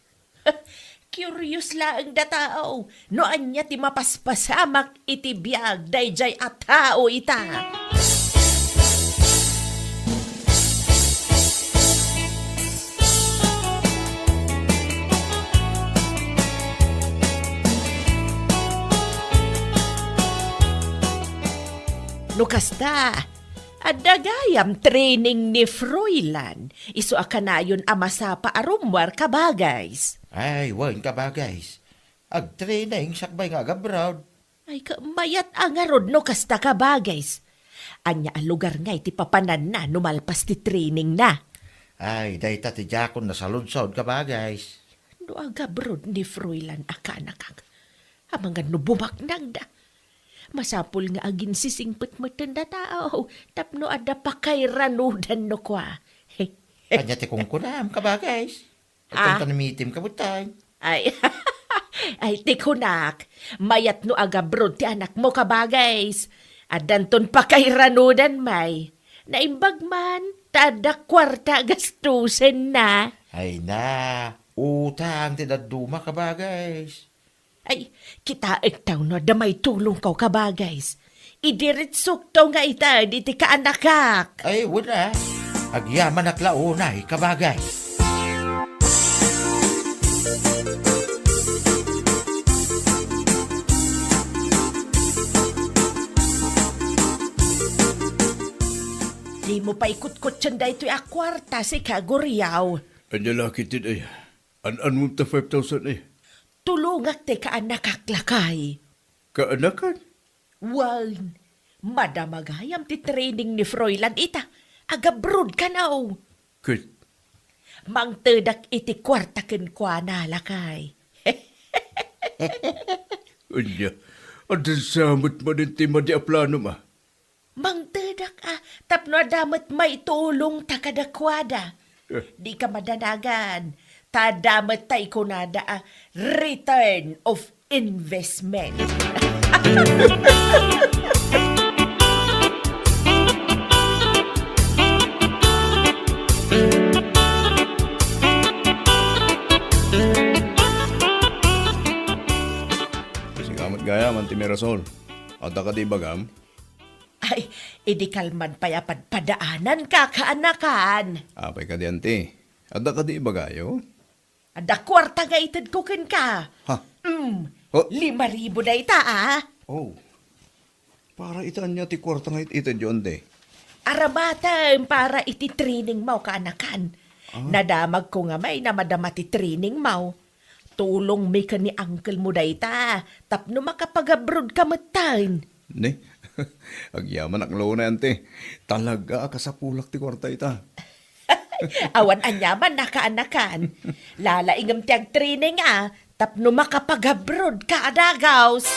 Curious laeng da tao no ania ti mapaspasamak iti biag daydiay a tao ita. No kasta, adda gayam training ni Froilan, isu a kanayon a masapa a rummuar, kabagays. Ay, wen, kabagays. Agtraining sakbay nga agabroad. Ay, ka-, mayat a ngarud no kasta, kabagays. Ania a lugar ngay ti papananna no malpas ti trainingna? Ay, dayta ti diakon nasaludsod, kabagays. No agabroad ni Froilan a kaanakak, amangan no bumaknangda. Masapul nga aginsisingpet metten da tao tapno adda pakairanudan no kua. Ania ti kunkunam, kabagays? Ah. Ito'y panamitim, kabutay. Ay, ay, ti kunak, mayat no agabroad ti anakmo, kabagays. Addanton pakairanudan, may. Naimbag man, ta adda kuarta a gastusenna. Ay na, utang ti dadduma, kabagays. Ay, kitaek ta no adda maitulongko, kabagays. Idiritsokto nga ita diti kaanakak. Ay, wen a. Agyamanak la unay, kabagay. Dimo pay kutkutien daytoy a kuarta, sika, Guriaw. Ania la ketdin aya? An-anmom ta five thousand aya? Tulongak ti kaanakak, lakay. Kaanakan? Wen, madama gayam ti training ni Froilan ita. Agabroad kano. Ket? Mangtedak iti kuarta kenkuana, lakay. Ania, adda sa met manen ti madi a planom, a? Mangtedak, a, tapno adda met maitulongta kadakuada. Eh. Dika madanagan, ta adda met tay kunada a return of investment. Sika met gayam, Auntie Mirasol. Adda kadi ibagam? Ay, idi kalman pay a padpadaananka, kaanakan. Apay kadi, Auntie? Adda kadi ibagayo? Adda kuarta nga itedko kenka. Ha? Mm. Oh. Lima ribu dayta, a. Oh. Para iti ania ti kuarta nga it-, itedyo, Auntie? Aramatem para iti trainingmo, kaanakan. Ah. Nadamagko nga may namadama ti trainingmo. Tulongmi ken ni uncle mo dayta, tapno makapag-abroad ka metten. Ne? Agyamanak laeng, Auntie. Talaga a kasapulak ti kuarta ita. Awan aniaman, kaanakan. Lalaingem ti agtraining, a, tapno makapag-abroad ka a dagaws.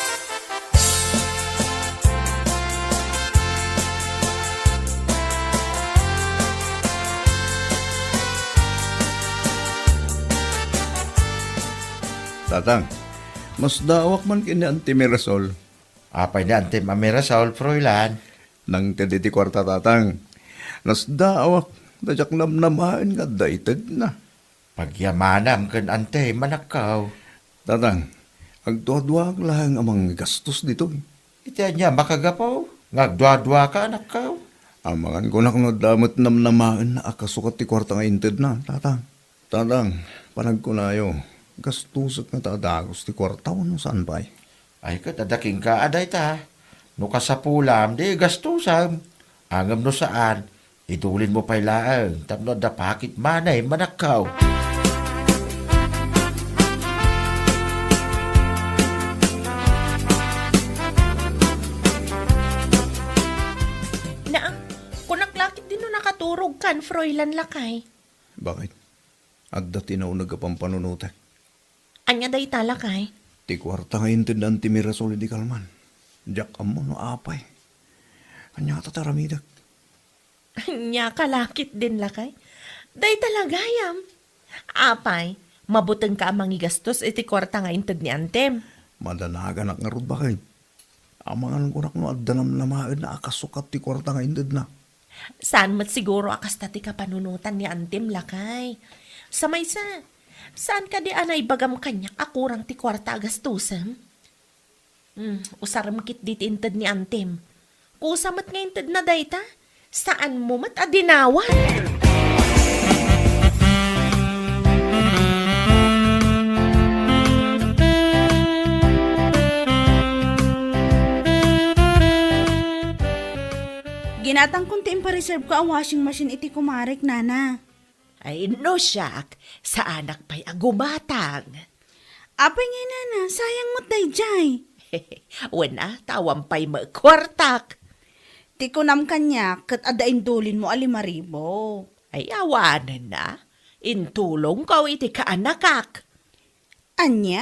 Tatang, masdaawak man ken ni Auntie Mirasol. Apay ni Antem a Mirasol, Froilan? Nangted iti kuarta, Tatang. Nasdaawak, ta diak namnamaen nga adda itedna. Pagyamanam ken Antem, anakko. Tatang, agduaduaak laeng a manggastos ditoy. Iti ania makagapu nga agduaduaka, anakko? Amangan kunak no adda met namnamaen a kasukat ti kuarta nga intedna, Tatang. Tatang, panagkunayo, gastusek ngata a dagus ti kuarta wenno saan pay? Ay, ket adda kenka a dayta. No kasapulam, di gastusem. Ngem no saan, idulinmo pay laeng tapno adda pocket money, manakkaw. Naa, kunak la ketdi no nakaturogkan, Froilan, lakay. Bakit? Adda ti nauneg a pampanunotek. Ania dayta, lakay? Ti kuarta nga inted ni Auntie Mirasol idi kalman. Diak ammo no apay. Ania ngata ti aramidek? Ania ka la ketdin, lakay? Dayta la gayam. Apay, mabutengka a mangigastos iti kuarta nga inted ni Antem? Madanaganak ngarud, bakit? Amangan kunak no adda namnamaen a kasukat ti kuarta nga intedna. Saan met siguro a kasta ti kapanunotan ni Antem, lakay. Sa maysa, saan kadi a naibagam kaniak a kurang ti kuarta a gastusem? Hmm, usarem ketdi ti inted ni Antem. Kusa met nga intedna dayta. Saanmo met a dinawan? Ginatangkon ti impareserveko a washing machine iti kumarek, nana. Ay, no siak, saanak pay a gumatang. Apay ngay, nana, sayang met daydiay. Wen a, ta awan pay met kuartak. Ti kunam kaniak, ket adda indulinmo a lima ribu. Ay, awanen a. Intulongko iti kaanakak. Ania?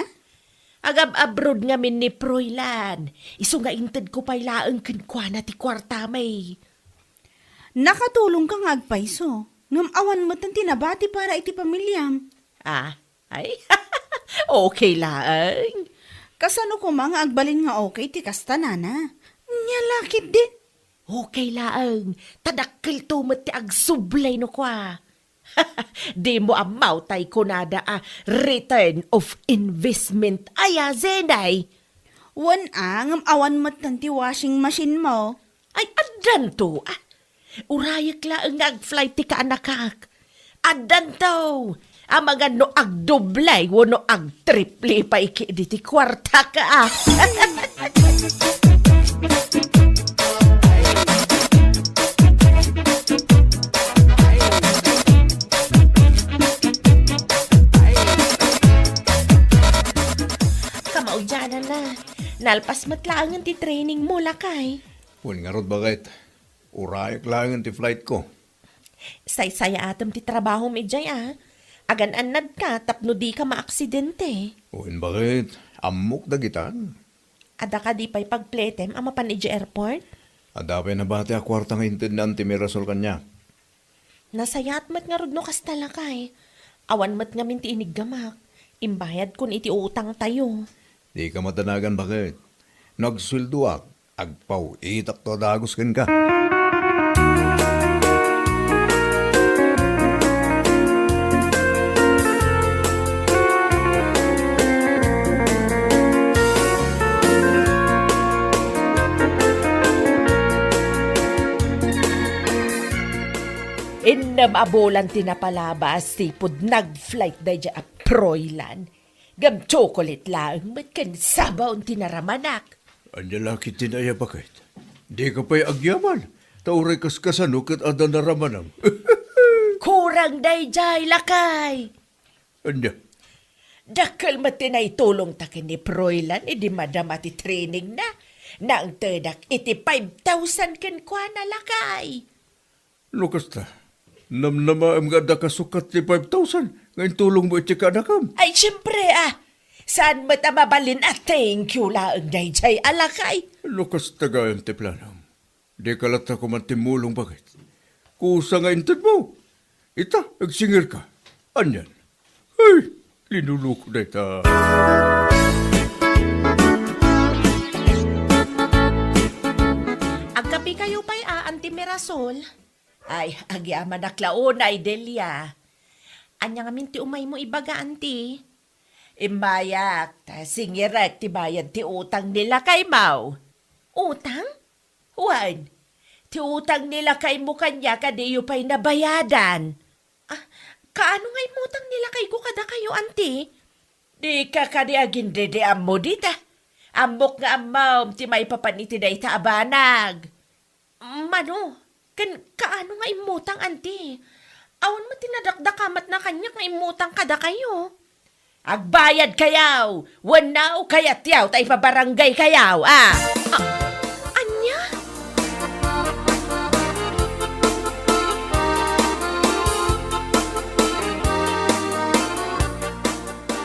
Agab-abroad ngamin ni Froilan. Isu nga intedko pay laeng kenkuana ti kuartami. Nakatulongka nga agpayso, ngem awan metten ti nabati para iti pamiliam. Ah, ay, okay laeng. Kasano koma nga agbalin nga okay ti kasta, nana? Nia la ketdin? Okay laeng, ta dakkelto met ti agsublay no kua. Dimo ammo tay kunada a return of investment aya, Zenay? Wen a, ngem awan metten ti washing machine mo. Ay, addanto, ah. Urayek laeng nga ag-flight ti kaanakak. Addanto. Amangan no agdoble wenno agtriple pay ketdi ti kuartak, ah. Kamaudiananna, nalpas met laengen ti training mo, lakay. Wen ngarud, baket. Urayek laengen ti flight ko. Saysayaatem ti trabahom idiay, a. Agan-annadka tapno dika maaksidente. Wen, baket, ammok dagitan. Adda kadi pay pagpletem a mapan idiay airport? Adda pay nabati a kuarta nga inted ni Auntie Mirasol kaniak. Nasayaat met ngarud no kasta, lakay. Awan met ngamin ti iniggamak. Imbayadkon iti utangtayo. Dika madanagan, baket. No agsueldoak, agpaw-itakto a dagus kenka. Innem a bulan ti napalabas, sipud nag-flight daydiay a Froilan. Ngem tsokolit laeng met ken sabaw ti naramanak. Ania la ketdin aya, baket? Dika pay agyaman, ta uray kaskasano ket adda naramanam. Kurang daydiay, lakay. Ania? Dakkel met ti naitulongta ken ni Froilan idi madama ti trainingna. Nangtedak iti five thousand kenkuana, lakay. No kasta, namnamaem nga adda kasukat ti five thousand nga intulongmo iti kaanakam. Ay, siempre, ah. Saan met a mabalin a thank you laeng daydiay a lakay? No kasta gayam ti planam, dika latta koma timmulong, baket. Kusa nga intedmo. Ita, agsingirka. Anian? Ay, linuluko dayta. Agkapikayo pay a, Auntie Mirasol? Ay, agyamanak la unay, Delia. Ania ngamin ti umaymo ibaga, Auntie? Immayak, ta singirek ti bayad ti utang ni lakaymo. Utang? Wen, ti utang ni lakaymo kaniak a diyo pay nabayadan. Ah, kaano nga immutang ni lakayko kadakayo, Auntie? Dika kadi agindediammo dita. Ammok nga ammom ti maipapan iti dayta a banag. Mano, ken kaano nga immutang, Auntie? Awan met ti nadakdakamatna kaniak nga immutang kadakayo. Agbayadkayo wenno kayatyo ta ipabarangaykayo, a? A-, ania?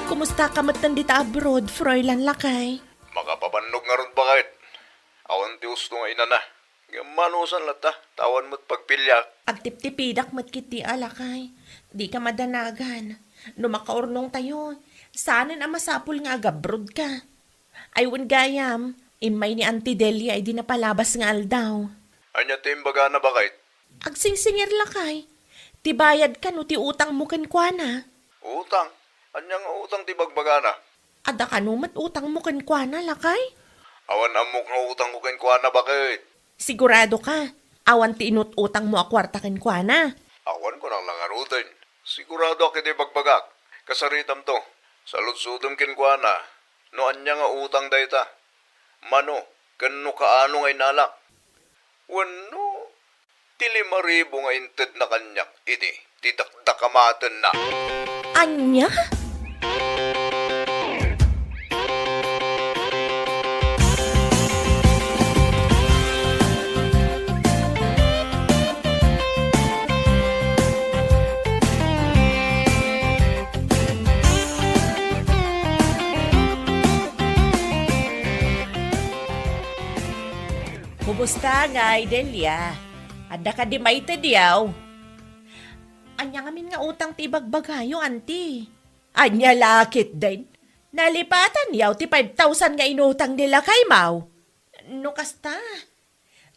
Kumustaka metten dita abroad, Froilan lakay? Makapabannog ngarud, baket. Awan ti usto nga inana. Ngem manusan latta, ta awan met pagpiliak. Agtiptipidak met ketdi a lakay. Dika madanagan. No makaurnongtayo, saanen a masapul nga agabrodka. Ay wen gayam, immay ni Auntie Delia idi napalabas nga aldaw. Ania ti imbagana, baket? Agsingsingir lakay. Ti bayad kano ti utangmo kenkuana. Utang? Ania nga utang ti bagbagana? Adda kano met utangmo kenkuana, lakay? Awan ammok nga utangko kenkuana, baket. Sigurado ka? Awan ti inut-utangmo a kuarta kenkuana? Awan, kunak la ngaruden. Siguradoak iti bagbagak. Kasaritamto, saludsodem kenkuana no ania nga utang dayta. Mano, ken no kaano nga inalak. Wenno, ti lima ribu nga intedna kaniak idi ti dakdakamatenna. Ania? Kumusta ngay, Delia? Adda kadi maitedyo? Ania ngamin nga utang ti ibagbagayo, Auntie? Ania la ketdin? Nalipatanyo ti five thousand nga inutang ni lakaymo? No kasta,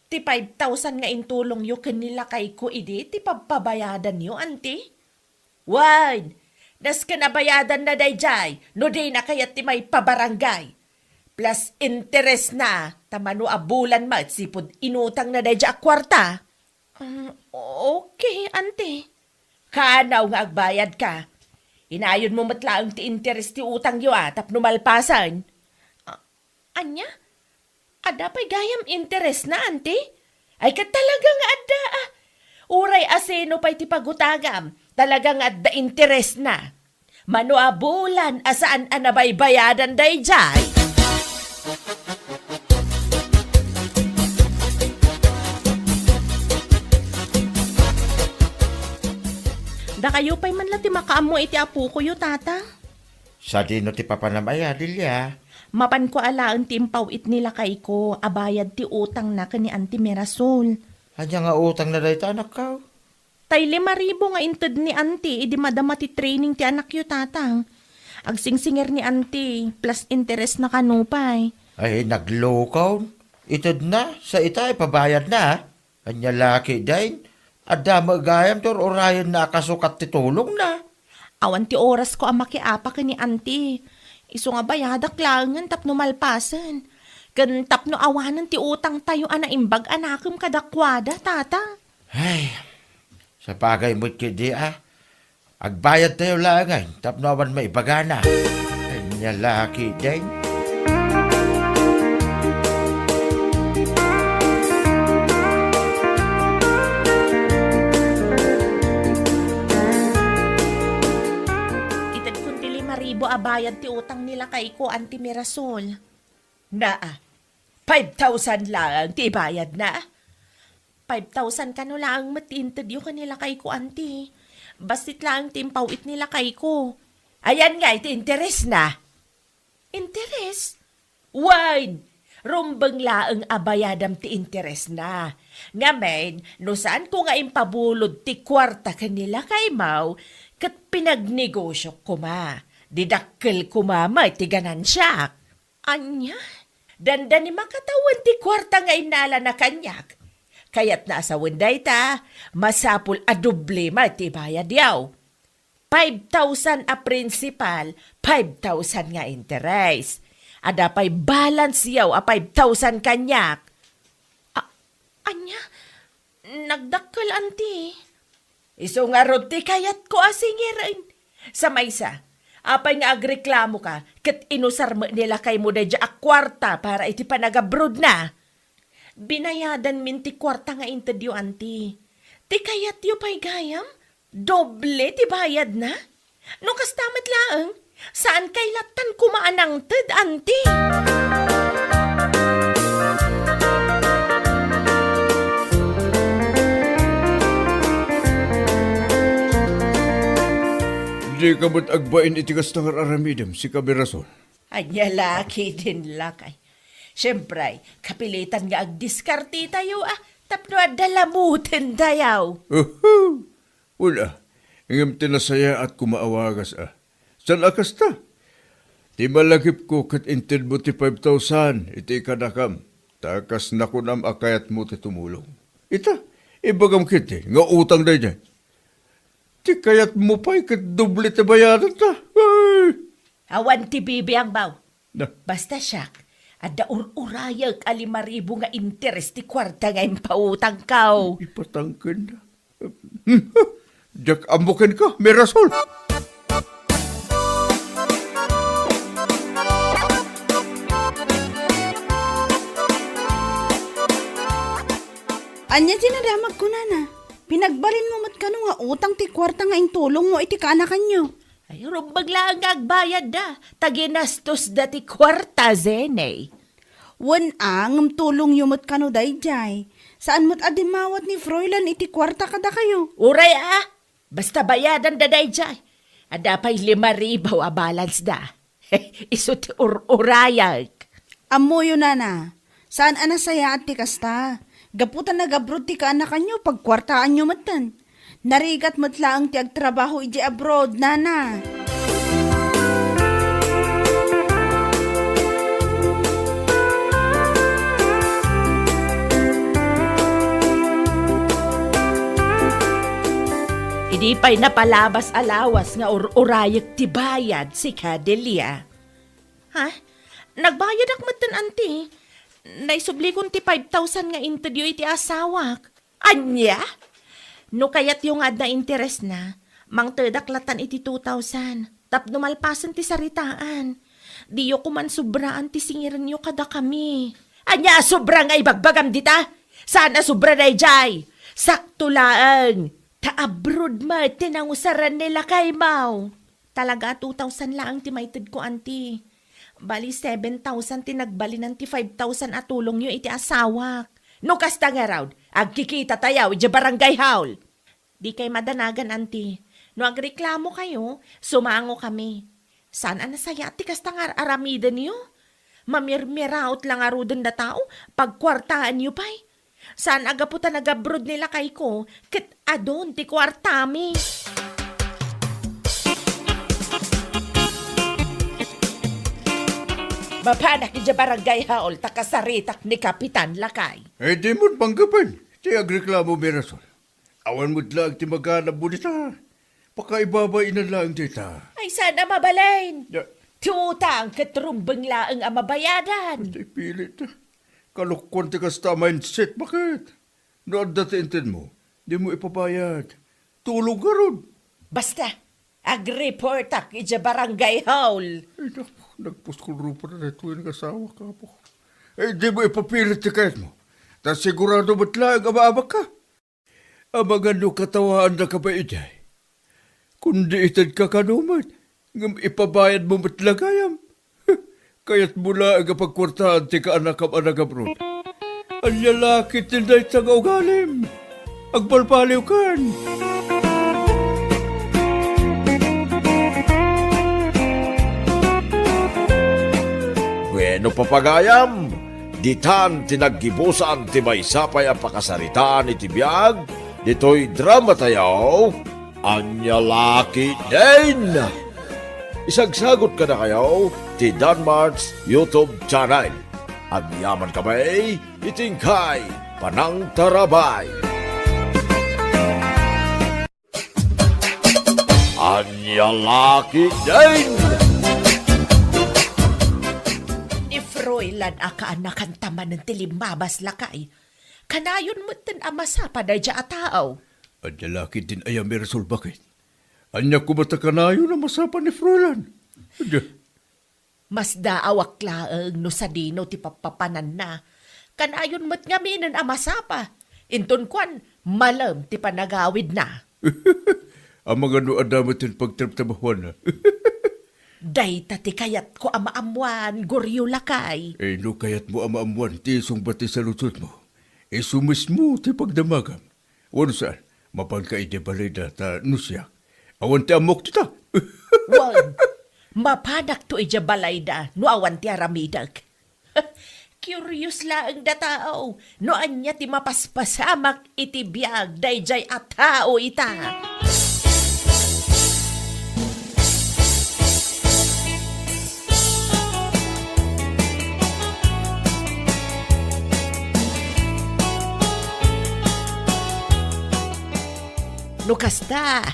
ti five thousand nga intulongyo ken ni lakayko idi ti pabpabayadanyo, Auntie? Wen, nasken a bayadanna daydiay no dina kayat ti maipabarangay. Plus interesna, ta mano a bulan met sipud inutangna daydiay a kuarta. Um, okay, Auntie. Kaanaw nga agbayadka. Inayonmo met laeng ti interes ti utangyo a tapno malpasen. A-, ania? Adda pay gayam interesna, Auntie? Ay, ket talaga nga adda, a. Uray asino pay ti pagutagam, talaga nga adda interesna. Mano a bulan a saan a nabaybayadan daydiay? Dakayo pay man la ti makaammo iti apokoyo, Tatang. Sadino ti papanam aya, Delia? Mapanko alaen ti impaw-it ni lakayko a bayad ti utangna ken ni Auntie Mirasol. Ania nga utangna dayta, anakko? Tay lima ribu nga inted ni Auntie idi madama ti training ti anakyo, Tatang. Agsingsinger ni Auntie, plus interest na kano pay. Ay, naglukaw. Itedna, sa ita, ipabayadna. Ania la ketdin, adda met gayam ti ur-urayenna a kasukat ti tulongna. Awan ti orasko a makiapa ken ni Auntie. Isu nga bayadak laengen tapno malpasen. Ken tapno awanen ti utangtayo a naimbag a nakem kadakuada, Tatang. Ay, sapagay met ketdi a, agbayadtayo laengen tapno awan maibagana. Ania la ketdin? Itedkon ti lima ribu a bayad ti utang ni lakayko, Auntie Mirasol. Naa, five thousand laeng ti ibayadna. Five thousand kano laeng met ti intedyo ken ni lakayko, Auntie. Bassit laeng ti impaw-it ni lakayko. Ayan ngay ti interesna? Interes? Wen, rumbeng laeng a bayadam ti interesna. Ngamin, no saanko nga impabulod ti kuarta ken ni lakaymo, ket pinagnegosiok koma, didakkel koma met ti ganansiak. Ania? Dandani makatawen ti kuarta nga innalana kaniak. Kayatna a sawen dayta, masapul a doble met ti bayadyo. Five thousand a principal, five thousand nga interest. Adda pay balance-yo a five thousand kaniak. A-, ania? Nagdakkel, Auntie. Isu ngarud ti kayatko a singiren. Sa maysa, apay nga agreklamoka ket inusar met ni lakaymo daydiay a kuarta para iti panagabrodna? Binayadanmin ti kuarta nga intedyo, Auntie. Ti kayatyo pay gayam, doble ti bayadna? No kasta met laeng, saankay lattan koma a nangted, Auntie? Dika met agbain iti kasta nga ar-aramidem, sika Mirasol. Ania la ketdin lakay. Siempre, kapilitan nga agdiskartetayo a tapno adda lamuten dayaw. Uhu! Wen a, ngem ti nasayaat koma a wagas a. Saan a kasta? Ti malagipko ket intedmo ti five thousand iti ikadakam, ta kas nakunam a kayatmo ti tumulong. Ita, ibagam ketdi nga utang daydiay. Ti kayatmo pay ket doble ti bayadanta. Ay! Awan ti bibiangmo. Na. Basta siak, adda ur-urayek a lima ribu nga interes ti kuarta nga impautangko. Ipatangken. Diak ammo kenka, Mirasol. Ania ti nadamagko, nana? Pinagbalinmo met kano nga utang ti kuarta nga intulongmo iti kaanakanyo? Ay, rumbeng laeng nga agbayadda, ta ginastosda ti kuarta, Zene. Wen a, ngem tulongyo met kano daydiay. Saan met a dimmawat ni Froilan iti kuarta kadakayo. Uray a, basta bayadanda daydiay. Adda pay lima ribu a balance da. Isu ti ur-urayek. Ammoyo, nana, saan a nasayaat ti kasta. Gapu ta nagabrod ti kaanakanyo, pagkuartaanyo metten. Narigat met laeng ti agtrabaho idiay abroad, nana. Idi pay napalabas a lawas nga ur-urayek ti bayad, sika, Delia. Ha? Nagbayadak metten, Auntie. Naisublikon ti five thousand nga intedyo iti asawak. Ania? No kayatyo nga adda interesna, mangtedak lattan iti two thousand. Tapno malpasen ti saritaan. Diyo koman sobraan ti singirenyo kadakami. Ania a sobra nga ibagbagam dita? Saan a sobra daydiay? Sakto laeng. Ta abroad met ti nangusaran ni lakaymo. Talaga a two thousand laeng ti maitedko, Auntie. Bali, seven thousand ti nagbalinan ti five thousand a tulongyo iti asawak. No kasta ngarud, agkikitatayo idiay barangay hall. Dikay madanagan, Auntie. No agreklamo kayo, sumango kami. Saan a nasayaat ti kasta nga ar-aramidenyo? Mamirmiraot la ngaruden a tao, pagkuartaenyo pay. Saan a gapu ta nagabroad ni lakayko, ket adun ti kuartami. Mapanak idiay barangay hall ta kasaritak ni Kapitan, lakay. Eh, di mo panggapen ti agreklamo, Mirasol. Awan met laeng ti maganabmo dita. Pakaibabainan laeng dita. Ay, saan a mabalin? Ya. Ti utang ket rumbeng laeng a mabayadan. Ti pilit. Kalokuan ti kasta a mindset, baket? No adda ti intedmo, dimo ipabayad. Tulong ngarud. Basta, agreportak idiay barangay hall. Ay, naku, nagpuskol rupa na daytoy nga asawa, kapo. Eh, dimo ipapilit ti kayatmo. Ta sigurado met laeng a maabakka. Amangan no katawaannaka pay idiay. Kundi itedka kano met, ngem ipabayadmo met la gayam. Kayatmo laeng a pagkuartaan ti kaanakam a nagabroad. Ania la ketdin dayta nga ugalim? Agbalbaliwkan! Bueno, papagayam, ditan ti naggibusan ti maysa pay a pakasaritaan iti biag ditoy dramatayo, Ania La Ketdin. Isagsagut kadakayo ti Danmart's YouTube channel. Agyamankami iti inkay panangtarabay. Ania La Ketdin! Ni Froilan a kaanakan ta manen ti limmabas, lakay. Kanayon metten a masapa daydiay a tao. Ania La Ketdin aya, Mirasol, baket? Ania koma ta kanayon a masapa ni Froilan? Ania? Masdaawak laeng no sadino ti pappapananna. Kanayon met ngaminen a masapa. Inton kuan, malem ti panagawidna. Amangan no adda met ti pagtrabtrabahuanna. Dayta ti kayatko a maammoan, Goryo, lakay. Eh, no kayatmo a maammoan ti isungbat ti saludsodmo, isu mismo ti pagdamagam. Wenno saan, mapanka idiay balayda ta no siak, awan ti ammok dita. Wen, mapanakto idiay balayda no awan ti aramidek. Curious laeng da tao no ania ti mapaspasamak iti biag daydiay a tao ita. No kasta,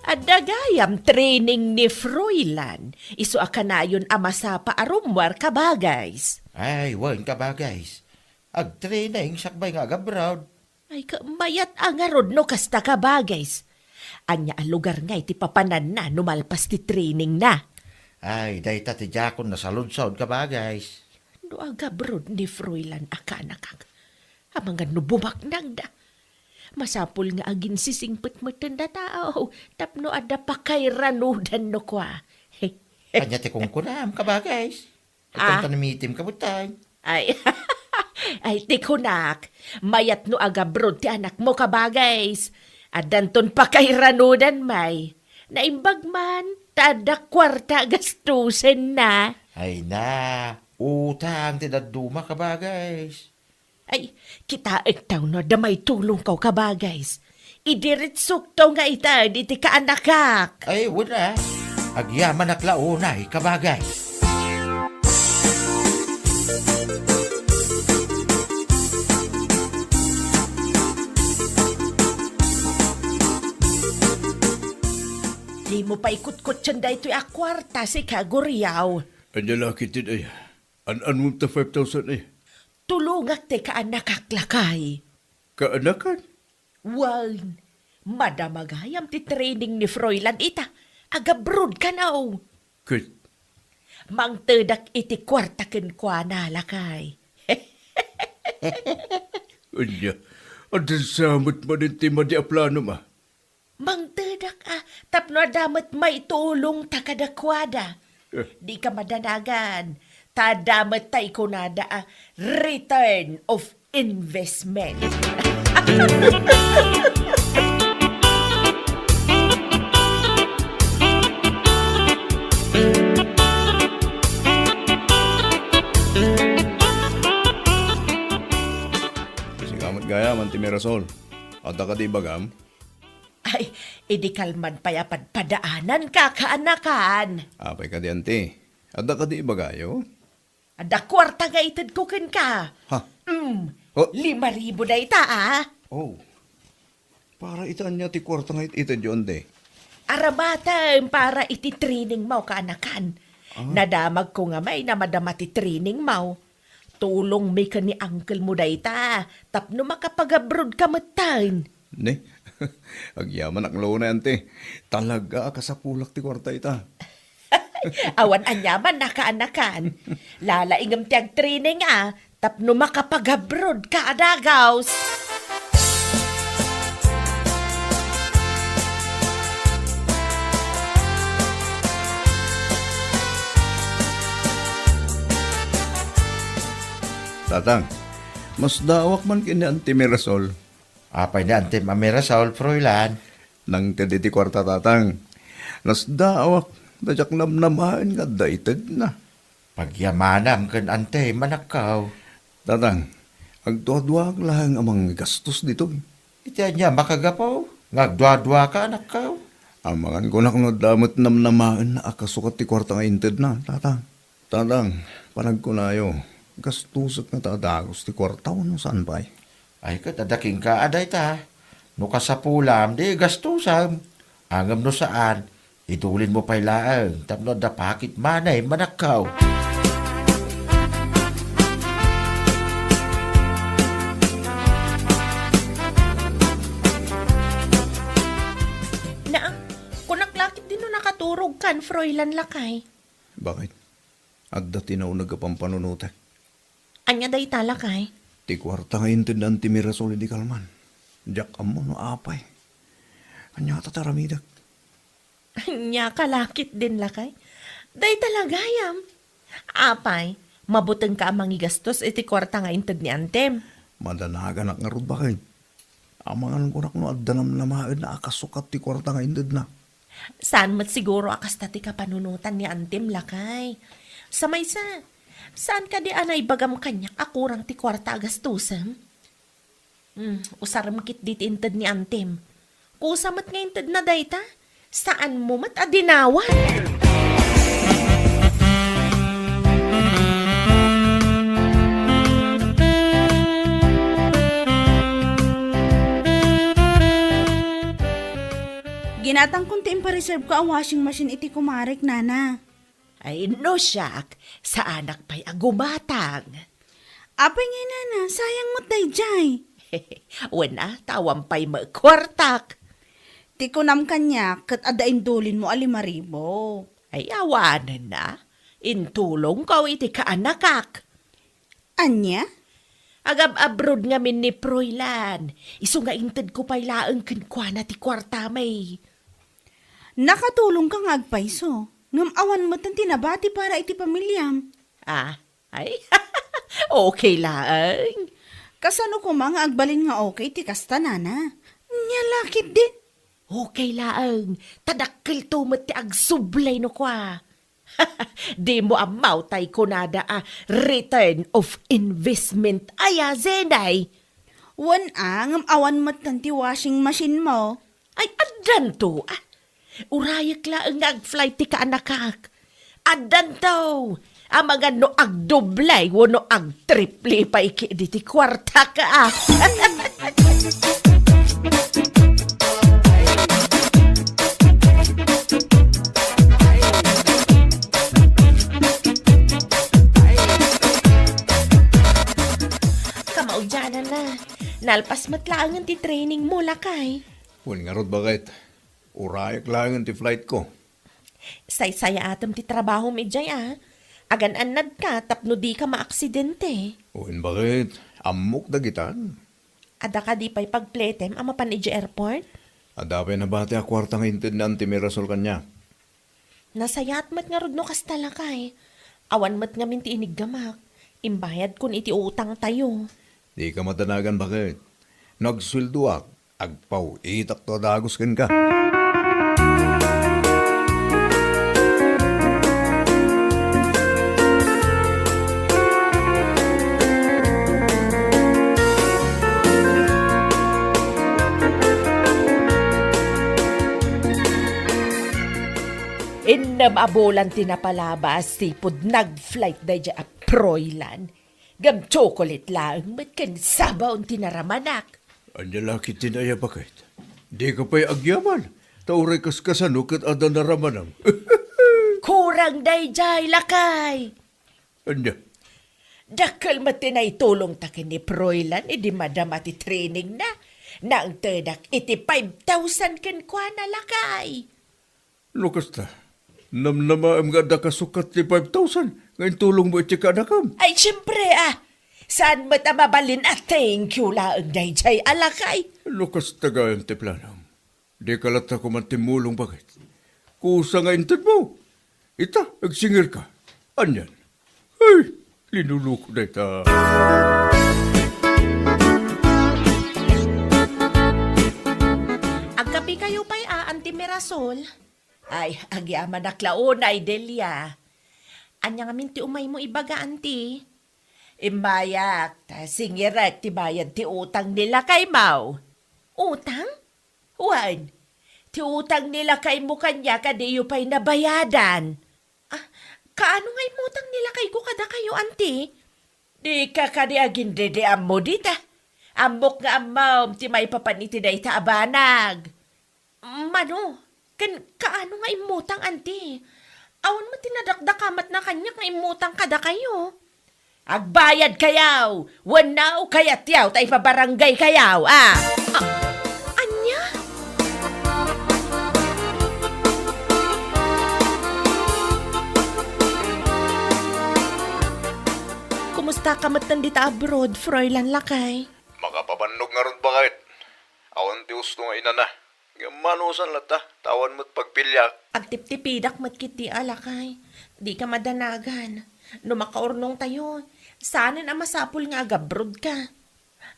adda gayam training ni Froilan, isu a kanayon a masapa a rummuar, kabagays. Ay, wen, kabagays. Agtraining sakbay nga agabroad. Ay, ka-, mayat a ngarud no kasta, kabagays. Ania a lugar ngay ti papananna no malpas ti trainingna? Ay, dayta ti diakon nasaludsod, kabagays. No agabroad ni Froilan a kaanakak, amangan no bumaknangda. Masapul nga aginsisingpet metten da tao tapno adda pakairanudan no kua. Ania ti kunkunam, kabagays? Ah. Itan ta namitim ka, butay. Ay, ay, ti kunak, mayat no agabroad ti anakmo, kabagays. Addanton pakairanudan, may. Naimbag man, ta adda kuarta a gastusenna. Ay na, utang ti dadduma, kabagays. Ay, kitaek ta no adda maitulongko, kabagays. Idiritsokto nga ited iti kaanakak. Ay, wen a. Agyamanak la unay, kabagays. Dimo pay kutkutien daytoy a kuarta, sika, Guriaw. Ania la ketdin aya? An-anmom ta five thousand aya? Tulongak ti kaanakak, lakay. Kaanakan? Wen, madama gayam ti training ni Froilan ita. Agabroad kano. Ket? Mangtedak iti kuarta kenkuana, lakay. Ania, adda sa met manen ti madi a planom, a? Mangtedak a tapno adda met maitulongta kadakuada. Eh. Dika madanagan, ta adda met ta ikunada a return of investment. Mirasol, adda kadi ibagam? Ay, idi kalman pay a padpadaananka, kaanakan. Apay kadi, anti? Adda kadi ibagayo? Adda kuarta nga itedko kenka. Ha? Mm. Oh. Lima ribu dayta, a. Oh. Para iti ania ti kuarta nga it-, itedyo, anti? Aramatem para iti training mo, kaanakan. Ah. Nadamagko nga may namadama ti training mo. Tulongmi ken ni uncle mo dayta, tapno makapag-abroad ka metten. Ne? Agyamanak laeng, anti. Talaga a kasapulak ti kuarta ita. Awan aniaman, kaanakan. Lalaingem ti agtraining a, tapno makapag-abroad ka a dagus. Tatang, masdaawak man ken ni Anti Mirasol. Apay ni Antim a Mirasol, Froilan? Nangted iti kuarta, Tatang. Nasdaawak, ta diak namnamaen nga adda itedna. Pagyamanam ken Antim, anakko. Tatang, agduaduaak laeng a manggastos ditoy. Iti ania makagapu nga agduaduaka, anakko? Amangan kunak no adda met namnamaen a kasukat ti kuarta nga intedna, Tatang. Tatang, panagkunayo, gastusek ngata a dagus ti kuarta wenno saan pay? Ay, ket adda kenka a dayta. No kasapulam, di gastusem. Ngem no saan, idulinmo pay laeng tapno adda pocket money, manakkaw. Naa, kunak la ketdin no nakaturogkan, Froilan, lakay. Bakit? Adda ti nauneg a pampanunotek. Ania dayta, lakay? Ti kuarta nga inted ni Anti Mirasol idi kalman. Diak ammo no apay. Ania ta ti aramidek? Ania ka la ketdin, lakay? Dayta la gayam. Apay, mabutengka a mangigastos iti kuarta nga inted ni Antim? Madanaganak ngarud, bakit? Amangan kunak no adda namnamaen a kasukat ti kuarta nga intedna. Saan met siguro a kasta ti kapanunotan ni Antim, lakay. Sa maysa, saan kadi a naibagam kaniak a kurang ti kuarta a gastusem? Hmm, usarem ketdi ti inted ni Antim. Kusa met nga intedna dayta. Saanmo met a dinawan. Ginatangkon ti impareserveko a washing machine iti kumarek, nana. Ay, no siak, saanak pay a gumatang. Apay ngay, nana, sayang met daydiay. Wen a, ta awan pay met kuartak. Ti kunam kaniak, ket adda indulinmo a lima ribu. Ay, awanen a. Intulongko iti kaanakak. Ania? Agab-abroad ngamin ni Froilan. Isu nga intedko pay laeng kenkuana ti kuarta, may. Nakatulongka nga agpayso, ngem awan metten ti nabati para iti pamiliam. Ah, ay, okay laeng. Kasano koma nga agbalin nga okay ti kasta, nana? Nia la ketdin? Okay laeng, ta dakkelto met ti agsublay no kua. Dimo ammo tay kunada a return of investment aya, Zenay? Wen a, ngem awan metten ti washing machine mo. Ay, addanto, ah. Urayek laeng nga ag-flight ti kaanakak. Addanto. Amangan no agdoble wenno agtriple pay ketdi ti kuartak, ah. Kamaudiananna, nalpas met laengen ti training mo, lakay. Wen ngarud, baket. Urayek laengen ti flight ko. Saysayaatem ti trabahom idiay, a. Agan-annadka tapno dika maaksidente. Wen, baket? Ammok dagitan. Adda kadi pay pagpletem a mapan idiay airport? Adda pay nabati a kuarta nga inted ni Anti Mirasol kaniak. Nasayaat met ngarud no kasta, lakay. Awan met ngamin ti iniggamak. Imbayadkon iti utangtayo. Dika madanagan, baket? No agsueldoak, agpaw-itakto a dagus kenka. Mabulan ti napalabas, sipud nag-flight daydiay a Froilan. Ngem tsokolit laeng met ken sabaw ti naramanak. Ania la ketdin aya, baket? Dika pay agyaman, ta uray kaskasano ket adda naramanam. Kurang daydiay, lakay. Ania? Dakkel met ti naitulongta ken ni Froilan idi madama ti trainingna. Naangtedak iti five thousand kenkuana, lakay. No kasta, namnamaem nga adda kasukat ti five thousand nga intulongmo iti kaanakam? Ay, siempre, ah. Saan met a mabalin a thank you laeng daydiay a lakay? No kasta gayam ti planam, dika latta koma timmulong, baket? Kusa nga intedmo. Ita, agsingirka. Anian? Ay, linuluko dayta. Agkapikayo pay a, Anti Mirasol? Ay, agyamanak la unay, Delia. Ania ngamin ti umaymo ibaga, Anti? Immayak, ta singirek ti bayad ti utang ni lakaymo. Utang? Wen, ti utang ni lakaymo kaniak a diyo pay nabayadan. Ah, kaano nga immutang ni lakayko kadakayo, Anti? Dika kadi agindedeammo dita. Ammok nga ammom ti maipapan iti dayta a banag. Mano, ken kaano nga immutang, Anti? Awan met ti nadakdakamatna kaniak nga immutang kadakayo. Agbayadkayo wenno kayatyo ta ipabarangaykayo, a? A-, ania? Kumustaka metten dita abroad, Froilan lakay? Makapabannog ngarud, baket. Awan ti usto nga inana. Ngem manusan latta, ta awan met pagpiliak. Agtiptipidak met ketdi a lakay. Dika madanagan. No makaurnongtayo, saanen a masapul nga agabrodka.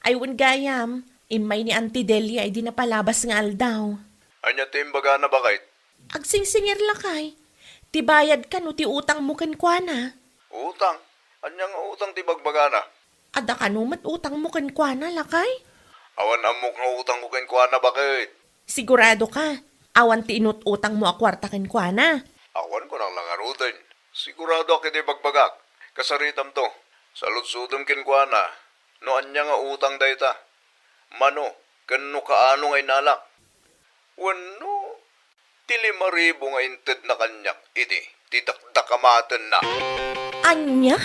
Ay wen gayam, immay ni Anti Delia idi napalabas nga aldaw. Ania ti imbagana, baket? Agsingsingir lakay. Ti bayad kano ti utangmo kenkuana? Utang? Ania nga utang ti bagbagana? Adda kano met utangmo kenkuana, lakay? Awan ammok nga utangko kenkuana, baket. Sigurado ka? Awan ti inut-utangmo a kuarta kenkuana? Awan, kunak la ngaruden. Siguradoak iti bagbagak. Kasaritamto, saludsodem kenkuana no ania nga utang dayta. Mano, ken no kaano nga inalak. Wenno, ti lima ribu nga intedna kaniak idi ti dakdakamatenna. Ania?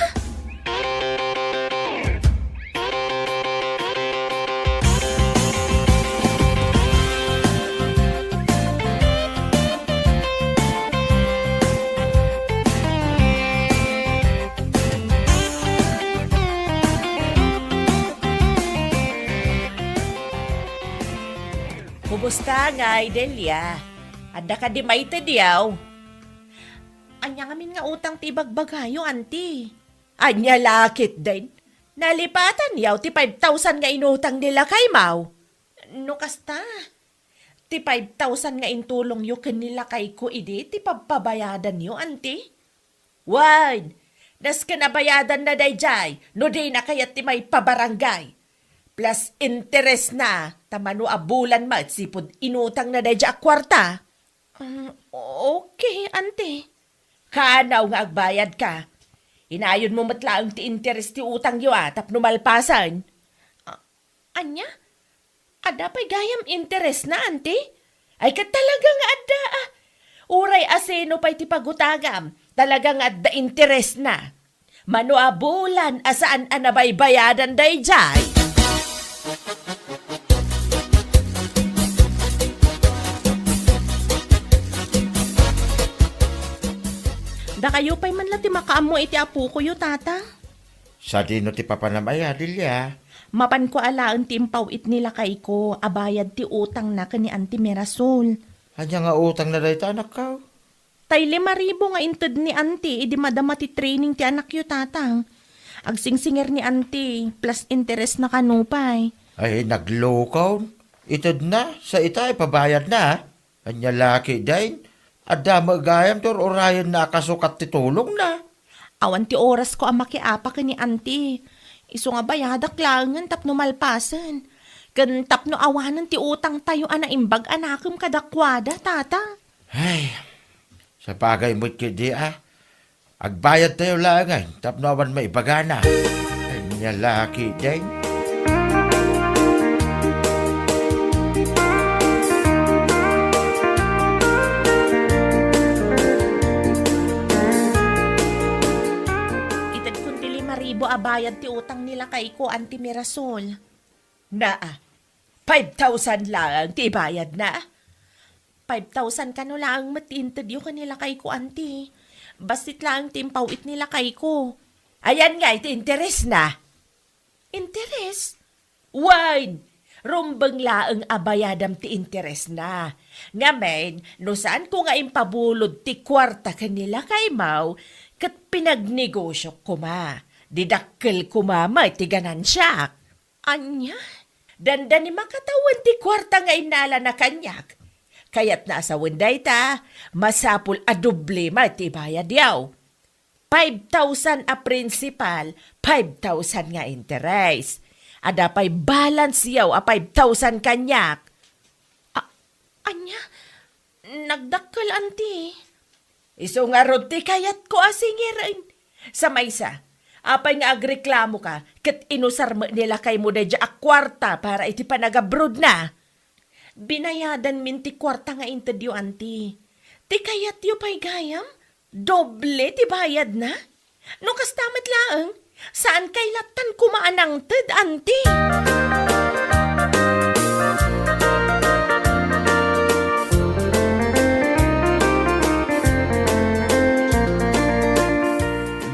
Kumusta ngay, Delia? Adda kadi maitedyo? Ania ngamin nga utang ti ibagbagayo, Anti? Ania la ketdin? Nalipatanyo ti five thousand nga inutang ni lakaymo? No kasta, ti five thousand nga intulongyo ken ni lakayko idi ti pagpabayadanyo, Anti? Wen, nasken a bayadanna daydiay no dina kayat ti maipabarangay. Plus interesna, ta mano a bulan met sipud inutangna daydiay a kuarta. Um, okay, Anti. Kaanaw nga agbayadka. Inayonmo met laeng ti interes ti utangyo a tapno malpasen. A-, ania? Adda pay gayam interesna, Anti? Ay, ket talaga nga adda, a. Uray asino pay ti pagutagam, talaga nga adda interesna. Mano a bulan a saan a nabaybayadan daydiay? Dakayo pay man la ti makaammo iti apokoyo, Tata. Sadino ti papanam aya, Delia? Mapanko alaen ti impaw-it ni lakayko a bayad ti utangna ken ni Anti Mirasol. Ania nga utangna dayta, anakko? Tay lima ribu nga inted ni Anti idi madama ti training ti anakyo, Tatang. Agsingsingir ni Anti, plus interesna kano pay. Ay, naglukon. Itedna, sa ita, ipabayadna. Ania la ketdin, adda met gayam ti ur-urayenna a kasukat ti tulongna. Awan ti orasko a makiapa ken ni Anti. Isu nga bayadak laengen tapno malpasen. Ken tapno awanen ti utangtayo a naimbag a nakem kadakuada, Tata. Ay, Sabagay met ketdi a, agbayadtayo laengen tapno awan maibagana. Ania la ketdin? Itedkon ti lima ribu a bayad ti utang ni lakayko, Auntie Mirasol. Naa, five thousand laeng ti ibayadna? Five thousand kano laeng met ti intedyo ken ni lakayko, Auntie. Bassit laeng ti impaw-it ni lakayko. Ayan ngay ti interesna? Interes? Wen, rumbeng laeng a bayadam ti interesna. Ngamin, no saanko nga impabulod ti kuarta ken ni lakaymo, ket pinagnegosiok koma. Didakkel koma met ti ganansiak. Ania? Dandani makatawen ti kuarta nga innalana kaniak. Kayatna a sawen dayta, masapul a doble met ti ibayadyo. Five thousand a principal, five thousand nga interes. Adda pay balance-yo a five thousand kaniak. A-, ania? Nagdakkel, Auntie. Isu ngarud ti kayatko a singiren. Sa maysa, apay nga agreklamoka ket inusar met ni lakaymo daydiay a kuarta para iti panagabrodna? Binayadanmin ti kuarta nga intedyo, Auntie. Ti kayatyo pay gayam, doble ti bayadna? No kasta met laeng, saankay lattan koma a nangted, Auntie.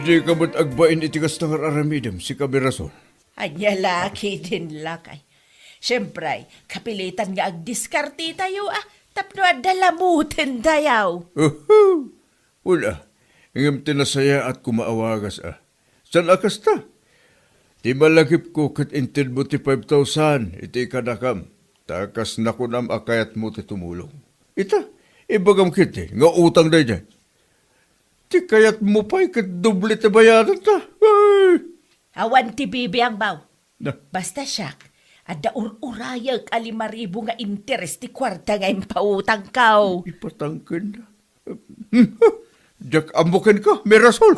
Dika met agbain iti kasta nga ar-aramidem, sika Mirasol. Ania la ketdin, lakay? Siempre, kapilitan nga agdiskartetayo a tapno adda lamuten dayaw. Uhu! Wen a, ngem ti nasayaat koma a wagas a. Saan a kasta? Ti malagipko ket intedmo ti five thousand iti kadakam, ta kas nakunam a kayatmo ti tumulong. Ita, ibagam ketdi nga utang daydiay. Ti kayatmo pay ket doble ti bayadanta. Ay! Awan ti bibiangmo. Na. Basta siak, adda ur-urayek a lima ribu nga interes ti kuarta nga impautangko. Ipatangken. Diak ammo kenka, Mirasol.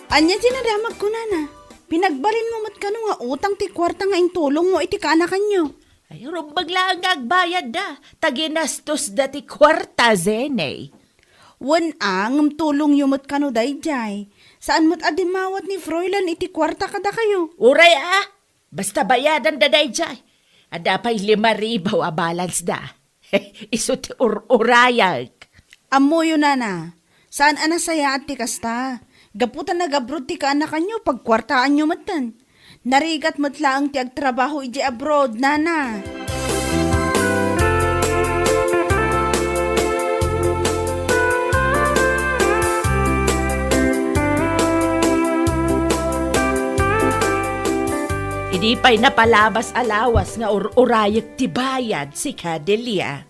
Ania ti nadamagko, nana? Pinagbalinmo met kano nga utang ti kuarta nga intulongmo iti kaanakanyo? Ay, rumbeng laeng nga agbayadda, ta ginastosda ti kuarta, Zene. Wen a, ngem tulongyo met kano daydiay. Saan met a dimmawat ni Froilan iti kuarta kadakayo. Uray a, basta bayadanda daydiay. Adda pay lima ribu a balance da. Isu ti ur-urayek. Ammoyo, nana, saan a nasayaat ti kasta. Gapu ta nagabrod ti kaanakanyo, pagkuartaanyo metten. Narigat met laeng ti agtrabaho idiay abroad, nana. Idi pay napalabas a lawas nga ur-urayek ti bayad, sika, Delia.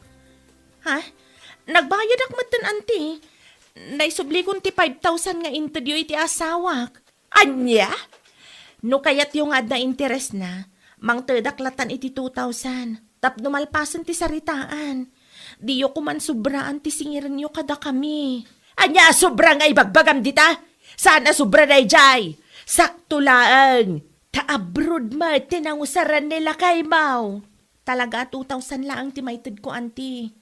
Ha? Nagbayadak metten, Auntie. Naisublikon ti five thousand nga intedyo iti asawak. Ania? No kayatyo nga adda interesna, mangtedak latan iti two thousand. Tapno malpasen ti saritaan. Diyo koman sobraan ti singirenyo kadakami. Ania a sobra nga ibagbagam dita? Saan a sobra daydiay? Sakto laeng. Ta abroad met ti nangusaran ni lakaymo. Talaga a two thousand laeng ti maitedko, Auntie.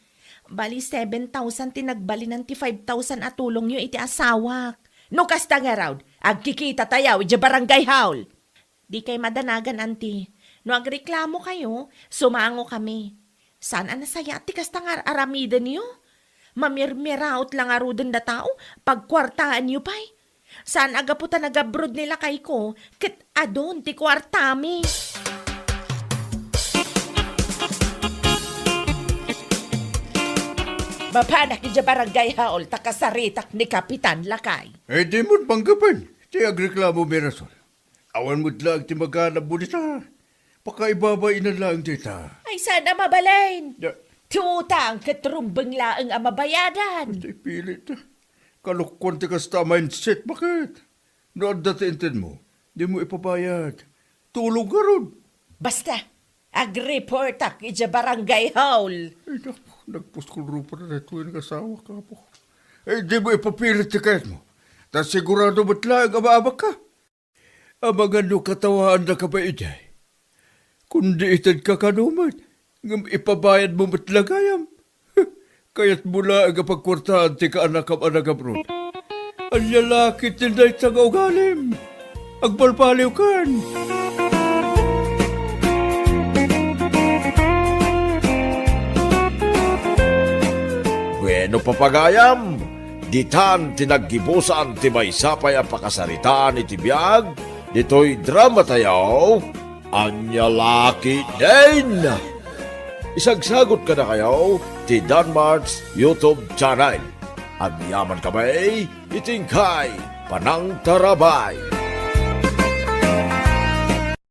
Bali, seven thousand ti nagbalinan ti five thousand a tulongyo iti asawak. No kasta ngarud, agkikitatayo idiay barangay hall. Dikay madanagan, Auntie. No agreklamokayo, sumangokami. Saan a nasayaat ti kasta nga ar-aramidenyo? Mamirmiraot la ngaruden a tao, pagkuartaanyo pay. Saan a gapu ta nagabrod ni lakayko, ket adun ti kuartami. Mapanak idiay barangay hall ta kasaritak ni Kapitan, lakay. Eh, di mo panggapan ti agreklamo, Mirasol. Awan met laeng ti maganabmo dita. Pakaibabainan laeng dita. Ay, saan a mabalin? Ya. Ti utang ket rumbeng laeng a mabayadan. Ti pilit. Kalokuan ti kasta a mindset, baket? No adda ti intedmo, dimo ipabayad. tulong ngarud. Basta, agreportak idiay barangay hall. Ay, naku, nagpuskol rupa na daytoy nga asawa, Apo. Eh, di mo ipapilit ti kayatmo. Ta sigurado met laeng a maabak ka. Amangan no katawaandaka pay idiay. Kundi itedka kano met, ngem ipabayadmo met la gayam. Kayatmo laeng a pagkuartaan ti kaanakam a nagabroad. Ania la ketdin dayta nga ugalim? Agbalbaliwkan! Bueno, papagayam, ditan ti naggibusan ti maysa pay a pakasaritaan iti biag ditoy drama tayo, Ania la ketdin? Isagsagot kadakayo ti Danmart's YouTube channel. Agyaman kami iti inkay panangtarabay.